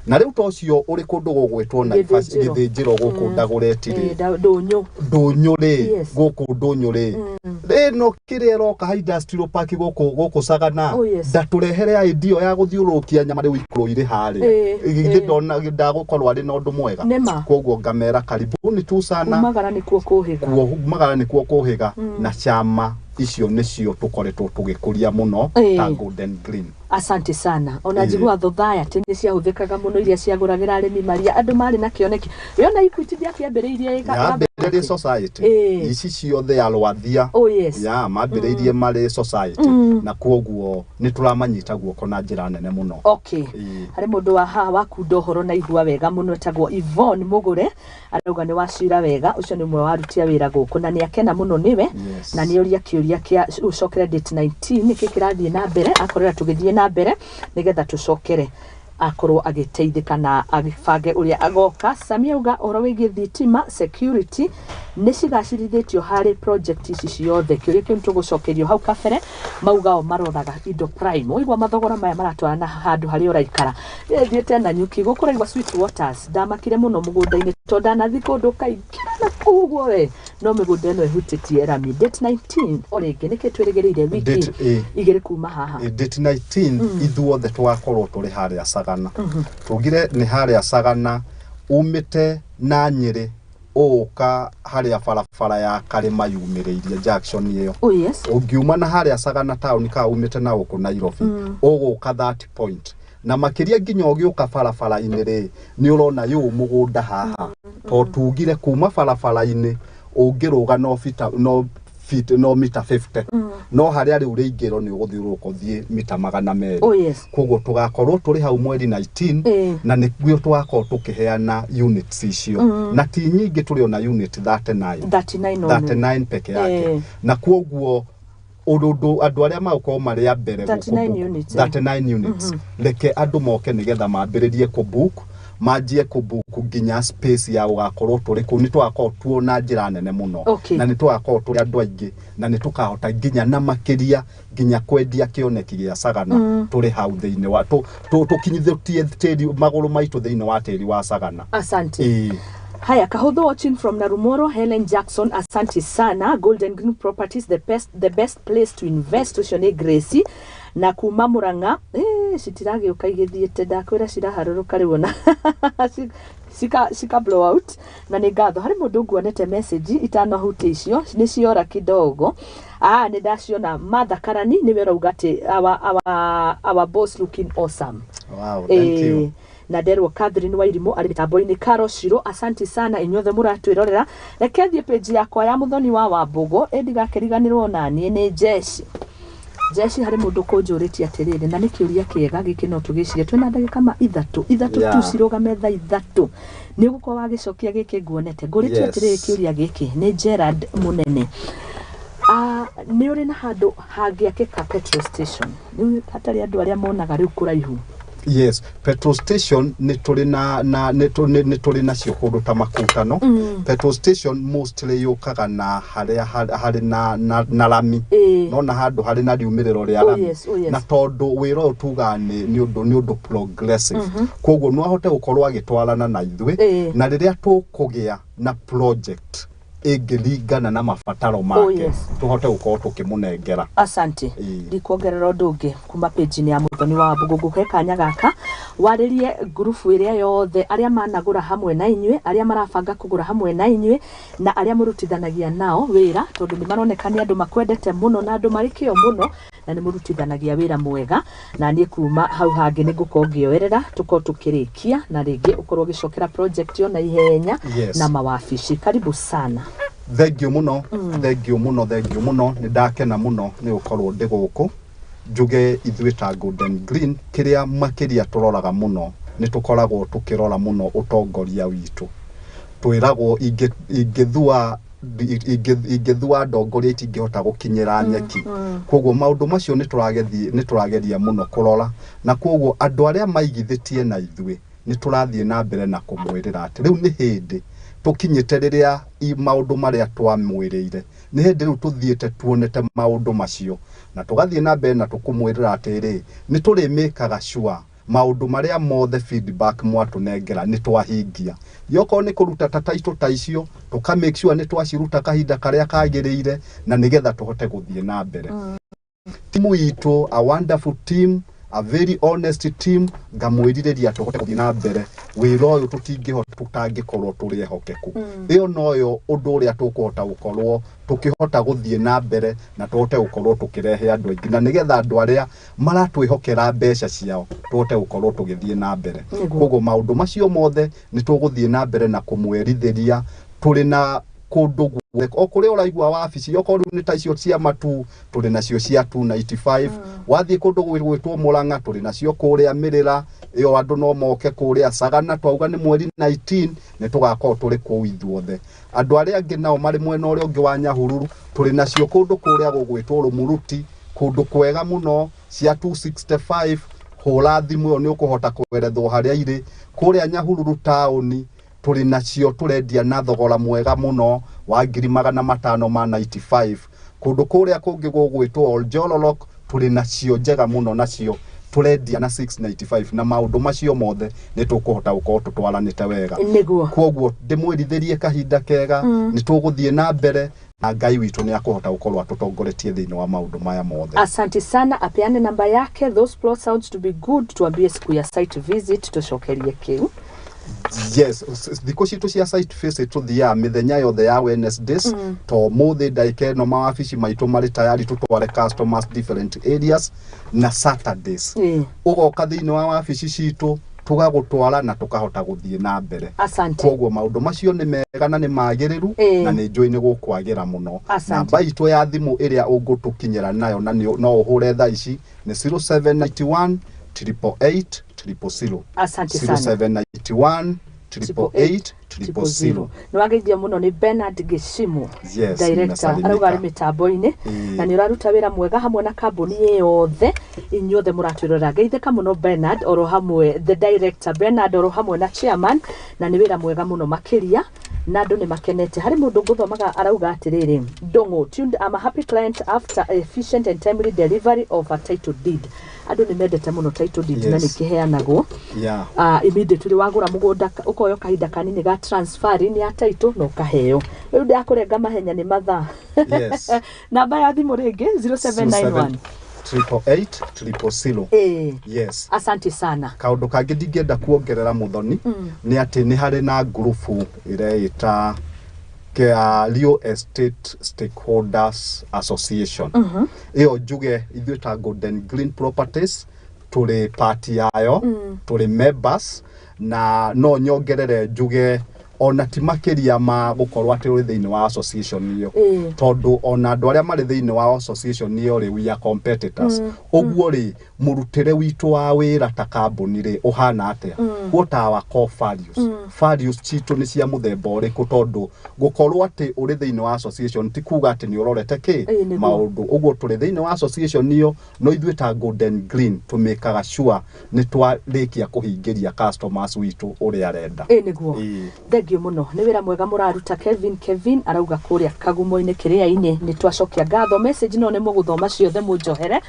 Na rĩu ta ũcio ũrĩ kũndũ gũgwĩtwo Naivasha, Gĩthĩnjĩro. gĩthĩnjĩro gũkũ Dagoretti rĩ, Ndũnyũ. Ndũnyũ rĩ, gũkũ Ndũnyũ rĩ, ĩno kĩrĩa ĩroka ha industrial park gũkũ Sagana, Oh, yes. ndatũrehere idea ya gũthiũrũrũkia nyama rĩu ikorwo irĩ harĩa. Ĩ. Githĩ ndona ndagũkorwo arĩ na ũndũ mwega? Nĩma. Koguo ngamera karibuni tu sana. Kumagara nĩkuo kũhĩga. Kuo magara nĩkuo kũhĩga, na chama icio nĩcio tũkoretwo tũgĩkũria mũno ta Golden Green. Asante sana. Ona njigua society nĩ ciahũthĩkaga mũno, iria ciagũragĩra arĩmi maria andũ marĩ na kĩoneki. Wĩona Equity ndĩakĩambĩrĩirie Yambĩrĩirie society ici ciothe ya Rwathia. Oh yes. Ya mambĩrĩirie marĩ society, na koguo nĩ tũramanyita guoko na njĩra nene mũno. Okay. Ĩĩ. Harĩ mũndũ wa haha wakunda ũhoro na igua wega mũno, etagwo Yvonne Mũgũre, arauga nĩ wacira wega. Ũcio nĩ ũmwe wa aruti a wĩra gũkũ na nĩ akena mũno nĩwe. Na nĩ oria kĩũria kĩa ũcokere date 19, nĩkĩ kĩrathiĩ na mbere. Akorera tũgĩthiĩ na mbere nĩgetha tũcokere akorwo agĩteithĩka na agĩbange ũrĩa agoka. Sami auga ũhoro wĩgiĩ thitima, security nĩ cigacĩrithĩtio harĩ project ici ciothe. Kĩũria kĩu nĩtũgũcokerio hau kabere. Mauga o maroraga indo prime, waigua mathogora maya maratwarana handũ harĩa ũraikara. Thiĩte na nyuki gũkũraigua Sweet Waters, ndamakire mũno mũgũnda-inĩ tondũ ndanathi kũndũ kaingĩra na kũu ũguo we, no mĩgũnda ĩno ĩhutĩtie rami. Date 19 o rĩngĩ, nĩkĩ twĩrĩgĩrĩire wiki Date, ĩ. 2 kuma haha? Date 19 ithuothe tũgakorwo tũrĩ harĩa Sagana. Tugire nĩ harĩa Sagana, umĩte na Nyĩrĩ ũũka harĩa barabara ya Karĩma yumĩrĩirie junction ĩyo. Oh yes. Ũngiuma na harĩa Sagana town ka umĩte na gũkũ Nairobi, ũgũka that point, na makĩria nginya ũgĩũka barabara-inĩ rĩ, nĩ ũrona yũ mũgũnda haha, to tugire kuma barabara-inĩ ũngĩrũga no fita, no feet, no mita 50, no harĩa rĩu rĩingĩro nĩ ũgũthiũrũrũka ũthiĩ mita 200. Oh yes. Koguo tũgakorwo tũrĩ hau mweri 19, na nĩguo tũgakorwo tũkĩheana units icio, na ti nyingĩ, tũrĩ ona unit 39. 39 only. 39 peke yake. Na koguo ũndũ andũ arĩa magũkorwo marĩ a mbere 39 gũkũ book, units, eh. 39 units, reke andũ moke nĩgetha mambĩrĩrie kũbook. Manjie kũbook nginya space ya gũgakorwo tũrĩ kũu. Nĩ tũgakorwo tuo na njĩra nene mũno na nĩ tũgakorwo tũrĩ andũ aingĩ na nĩ tũkahota nginya na makĩria nginya kwendia kĩoneki gĩa Sagana tũrĩ hau thĩinĩ wa tũkinyithĩtie tĩri magũrũ maitũ thĩinĩ wa tĩri wa Sagana. Asante. Ĩĩ. Haya, Kahudho watching from Narumoro, Helen Jackson, asante sana. Golden Green Properties, the best place to invest. Ũcio nĩ Gracie. Na kuma Murang'a, citiragĩũka igĩthiĩte, ndakwĩra ciraharũrũka rĩu ona cika blow out. Na nĩ ngatho harĩ mũndũ nguonete message itanahutia, icio nĩ ciora kidogo. Ah, nĩ ndaciona. Martha Karani nĩwe ũrauga atĩ our boss looking awesome. Wow, thank you. Na nderwo Catherine Wairimu arĩ mĩtambo-inĩ, Caro Shiro, asante sana inyuothe mũratwĩrorera. Reke thiĩ page yakwa ya Mũthoni wa Wambũgũ, ĩ ndigakĩriganĩrwo naniĩ nĩ Jeshi. Jeshi, harĩ mũndũ kũnjũrĩtie atĩrĩrĩ, na nĩ kĩũria kĩega gĩkĩ, no tũgĩcirie twĩna ndagĩka ma ithatũ ithatũ tu cirũgame thaa 3, nĩ ũgũkorwo wagĩcokia gĩkĩ nguonete ngũrĩtie. Atĩrĩrĩ, kĩũria gĩkĩ nĩ Gerard Mũnene. Ah, nĩ ũrĩ na handũ hangĩakĩka petrol station? Rĩu hatarĩ andũ arĩa monaga rĩu kũraihu. Yes, petrol station nĩ tũrĩ na nĩ tũrĩ nacio kũndũ ta Makutano. Petrol station mostly yũkaga na harĩa harĩ na rami, nona handũ harĩ na riumĩrĩro rĩa rami. Na tondũ wĩra ũyũ tugaga nĩ ũndũ progressive, koguo no ahote gũkorwo agĩtwarana na ithuĩ na rĩrĩa tũkũgĩa na project ĩngĩringana na mabataro make, tũhote gũkorwo tũkĩmũnengera. Asante. Ndikuongerera ũndũ ũngĩ kuma page-inĩ ya Mũthoni wa Wambũgũ. Ngũkũhe kanya gaka warĩrie ngurubu ĩrĩa yothe, arĩa managũra hamwe na inyuĩ, arĩa marabanga kũgũra hamwe na inyuĩ, na arĩa mũrutithanagia nao wĩra, tondũ nĩ maroneka nĩ andũ makwendete mũno na andũ marĩ kĩo mũno na nĩ mũrutithanagia wĩra mwega. Na niĩ kuma hau hangĩ nĩ ngũkorwo ngĩoerera, tũkorwo tũkĩrĩkia na rĩngĩ ũkorwo ũgĩcokera project yo na ihenya na mawabici. Karibu sana. Thengiũ mũno, thengiũ mũno, thengiũ mũno. Nĩ ndakena mũno nĩ gũkorwo ndĩ gũkũ. Njuge ithuĩ ta Golden Green, kĩrĩa makĩria tũroraga mũno, nĩ tũkoragwo tũkĩrora mũno ũtongoria witũ. Twĩragwo ingĩthua ndongoria itingĩhota gũkinyĩra nyeki. Koguo maũndũ macio nĩ tũrageria mũno kũrora, na koguo andũ arĩa maigithĩtie na ithuĩ nĩ tũrathiĩ na mbere na kũmwĩrĩra atĩ rĩu nĩ hĩndĩ tũkinyĩte rĩrĩa maũndũ marĩa twamwĩrĩire, nĩ hĩndĩ rĩu tũthiĩte tuonete maũndũ macio, na tũgathiĩ na mbere na tũkũmwĩrĩra atĩrĩ, nĩ tũrĩmĩkaga sure maũndũ marĩa mothe feedback mwatũnengera nĩ twahingia. Yokorwo nĩ kũruta ta title ta icio, tũka make sure nĩ twaciruta kahinda karĩa kagĩrĩire, na nĩgetha tũhote gũthiĩ na mbere. Timu itũ, a wonderful team, a very honest team, ngamwĩrirĩria tũhote gũthiĩ na mbere wĩra ũyũ. Tũtingĩhota tũtangĩkorwo tũrĩ ehokeku. Ĩyo noyo ũndũ ũrĩa tũkũhota gũkorwo tũkĩhota gũthiĩ na mbere na tũhote gũkorwo tũkĩrehe andũ aingĩ, na nĩgetha andũ arĩa maratwĩhokera mbeca ciao tũhote gũkorwo tũgĩthiĩ na mbere. Koguo maũndũ macio mothe nĩ tũgũthiĩ na mbere na kũmwerithĩria tũrĩ na kũndũ guothe o kũrĩa ũraigua wabici. Okorwo rĩu nĩ ta icio cia matu, tũrĩ nacio cia 295. Wathiĩ kũndũ gwĩtwo Mũrang'a, tũrĩ nacio kũrĩa Mĩrĩra ĩyo, andũ no moke kũrĩa Sagana. Twauga nĩ mweri 19 nĩ tũgakorwo tũrĩ kũu ithuothe. Andũ arĩa angĩ nao marĩ mwena ũrĩa ũngĩ wa Nyahururu, tũrĩ nacio kũndũ kũrĩa gũgwĩtwo Rũmuruti, kũndũ kwega mũno, cia 265. Hũra thimũ ĩyo nĩ ũkũhota kwerethwo harĩa irĩ. Kũrĩa Nyahururu taũni tũrĩ nacio, tũrendia na thogora mwega mũno wa ngiri 595. Kũndũ kũrĩa kũngĩ gũgwĩtwo Oljolorok tũrĩ nacio njega mũno, nacio tũrendia na 695. Na maũndũ macio mothe nĩ tũkũhota gũkorwo tũtwaranĩte wega. Koguo ndĩmwĩrithĩrie kahinda kega, nĩ tũgũthiĩ na mbere na Ngai witũ nĩ akũhota gũkorwo atũtongoretie thĩinĩ wa maũndũ maya mothe. Asante sana. Apeane namba yake. Those plots sounds to be good. Tuambie siku ya site visit, tucokerie kiu. Yes, thikũ citũ cia site visit tũthiaga mĩthenya yothe ya Wednesdays. To mũthĩ ndagĩka ĩno mawabici maitũ marĩ tayari tũtware customers different areas, na Saturdays ũgoka thĩinĩ wa wabici citũ, tũgagũtwara na tũkahota gũthiĩ na mbere. Asante. Koguo maũndũ macio nĩ mega na nĩ magĩrĩru na nĩ njũĩ nĩ gũkwagĩra mũno. Asante. Namba itũ ya thimũ ĩrĩa ũngũtũkinyĩra nayo na no ũhũre thaa ici nĩ 0791 888 000. Asante sana. 0791. 888 000. Nĩ wageithio mũno nĩ Bernard Gĩcimu. Yes, director. ninasalimika. Arauga arĩ mĩtambo-inĩ. Na nĩ ũraruta wĩra mwega hamwe na kambuni yothe, inyuothe mũratwĩrora. Geithĩka mũno Bernard oro hamwe, the director Bernard oro hamwe na chairman, na nĩ wĩra mwega mũno makĩria na andũ nĩ makenete. Harĩ mũndũ ngũthomaga arauga atĩrĩrĩ, "Ndũng'ũ tuned, I'm a happy client after efficient and timely delivery of a title deed." Andũ nĩ mendete mũno title deed na nĩ kĩheanagwo immediately wagũra mũgũnda, ũkoyo kahinda kanini ga transferring ya title na ũkaheo. Rĩu ndakũrenga mahenya nĩ mathaa. Namba ya thimũ rĩngĩ, 0791 888 000. Yes. Asante sana. Kaũndũ kangĩ ndingĩenda kuongerera, Mũthoni, nĩ atĩ nĩ harĩ na ngurubu ĩreĩta Real Estate Stakeholders Association. Ĩyo njuge ithuĩ ta Golden Green Properties tũrĩ part yayo, tũrĩ members, na no nyongerere njuge ona ti makĩria ma gũkorwo atĩ ũrĩ thĩinĩ wa association ĩyo, tondũ ona andũ arĩa marĩ thĩinĩ wa association ĩyo rĩ, we are competitors. Ũguo rĩ, mũrutĩre witũ wa wĩra ta kambuni rĩ ũhana atĩa? What are our core values? Values citũ nĩ cia mũthemba ũrĩkũ? Tondũ gũkorwo atĩ ũrĩ thĩinĩ wa association ti kuga atĩ nĩ ũrorete kĩ maũndũ. Ũguo tũrĩ thĩinĩ wa association ĩyo, no ithuĩ ta Golden Green tũmĩkaga sure nĩ twarĩkia kũhingĩria customers witũ ũrĩa arenda. Ĩĩ nĩguo. Thengio mũno, nĩ wĩra mwega mũraruta. Kevin, Kevin arauga kũrĩa Kagumo-inĩ kĩrĩa-inĩ. Nĩ twacokia ngatho. Message no nĩ mũgũthoma ciothe, mũnjohere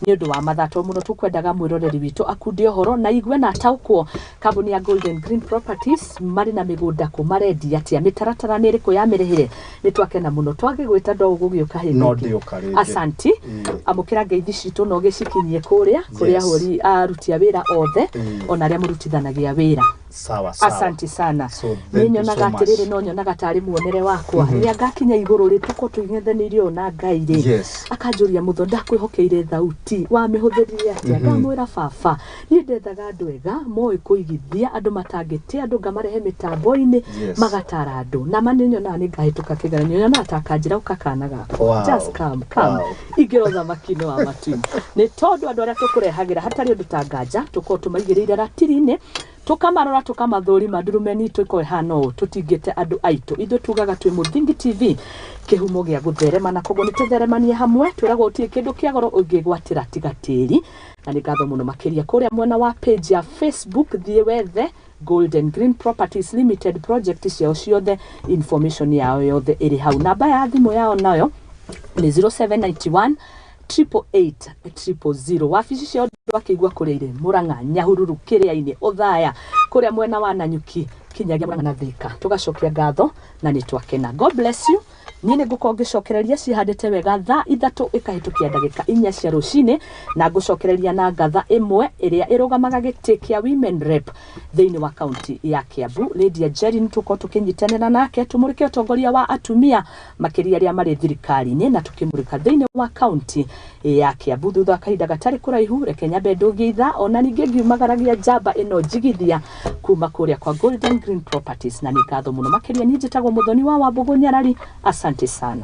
nĩ ũndũ wa mathaa, tondũ mũno tũkwendaga mwĩroreri witũ akunde ũhoro na igue na ataũkwo kambuni ya Golden Green Properties marĩ na mĩgũnda kũ, marendia atĩa, mĩtaratara nĩ ĩrĩkũ ya mĩrĩhĩre. Nĩ twakena mũno twagĩgwĩta, ndo ũgũgĩũka hĩndĩ No ĩngĩ. Ndĩũka rĩngĩ. Asanti. Amũkĩra ngeithi citũ na ũgĩcikinyie kũrĩa kũrĩa ahũri aruti a wĩra othe, ona arĩa mũrutithanagia wĩra. Sawa sawa. Asante sana. So, Nĩ thank you nyonaga so much. atĩrĩrĩ, no nyonaga tarĩ muonere wakwa rĩrĩa ngakinya igũrũ rĩ, tũkorwo tũing'ethanĩirie ũũ na Ngai rĩ, akanjũria, "Mũtho, ndakwĩhokeire thauti, wamĩhũthĩrire atĩa?" Ngamwĩra, "Baba, niĩ ndethaga andũ ega moĩ kũigithia, andũ matangĩtĩa andũ, ngamarehe mĩtambo-inĩ, magatara andũ." Na ma nĩ nyonaga nĩ ngahĩtũka kĩgeranio, nyonaga ta akanjĩra, "Ũka kana gakwa." Just come, come. Ingĩra ũthamaki-inĩ wa matu-inĩ, nĩ tondũ andũ arĩa tũkũrehagĩra hatarĩ ũndũ ta nganja tũkorwo tũmaigĩrĩire ratiri-inĩ, tũkamarora, tũkamathũrima, ndurumeni itũ ĩkorwo ĩhana ũũ, tũtingĩte andũ aitũ. Ithuĩ tugaga twĩ Mũthingi TV, kĩhumo gĩa gũtherema, na koguo nĩ tũtheremanie hamwe. Twĩragwo gũtirĩ kĩndũ kĩa goro ũngĩgwatĩra tiga tĩri. Na nĩ ngatho mũno makĩria kũrĩa mwena wa page ya Facebook, thiĩ wethe Golden Green Properties Limited, project ciao ciothe, information yao yothe ĩrĩ hau. Namba ya thimũ yao nayo nĩ 0791 888 000. Wabici ciao andũ akĩigua kũrĩa irĩ Mũrang'a, Nyahururu, Kĩrĩa-inĩ, Ũthaya, kũrĩa mwena wa Nanyuki kinyagia Mũrang'a na Thika. Tũgacokia ngatho na nĩ twakena. God bless you. Niĩ nĩ ngũkorwo ngĩcokereria cihandĩte wega thaa 3 ĩkahĩtũkia ndagĩka 4 cia rũcinĩ, na ngũcokereria na ngatha ĩmwe ĩrĩa ĩrũgamaga gĩtĩ kĩa women rep thĩinĩ wa kaunti ya Kiambu, Lydia Njeri. Nĩ tũkorwo tũkĩnyitanĩra nake tũmũrĩke ũtongoria wa atumia makĩria arĩa marĩ thirikari-inĩ, na tũkĩmũrĩka thĩinĩ wa kaunti ya Kiambu thutha wa kahinda gatarĩ kũraihu. Reke nyambe ndũgie ithaa, ona ningĩ ngiumagaragia njamba ĩno njigithia kuma kũrĩa kwa Golden Green Properties, na nĩ ngatho mũno makĩria. Niĩ njĩtagwo Mũthoni wa Wambũgũ Nyarari. Asante sana.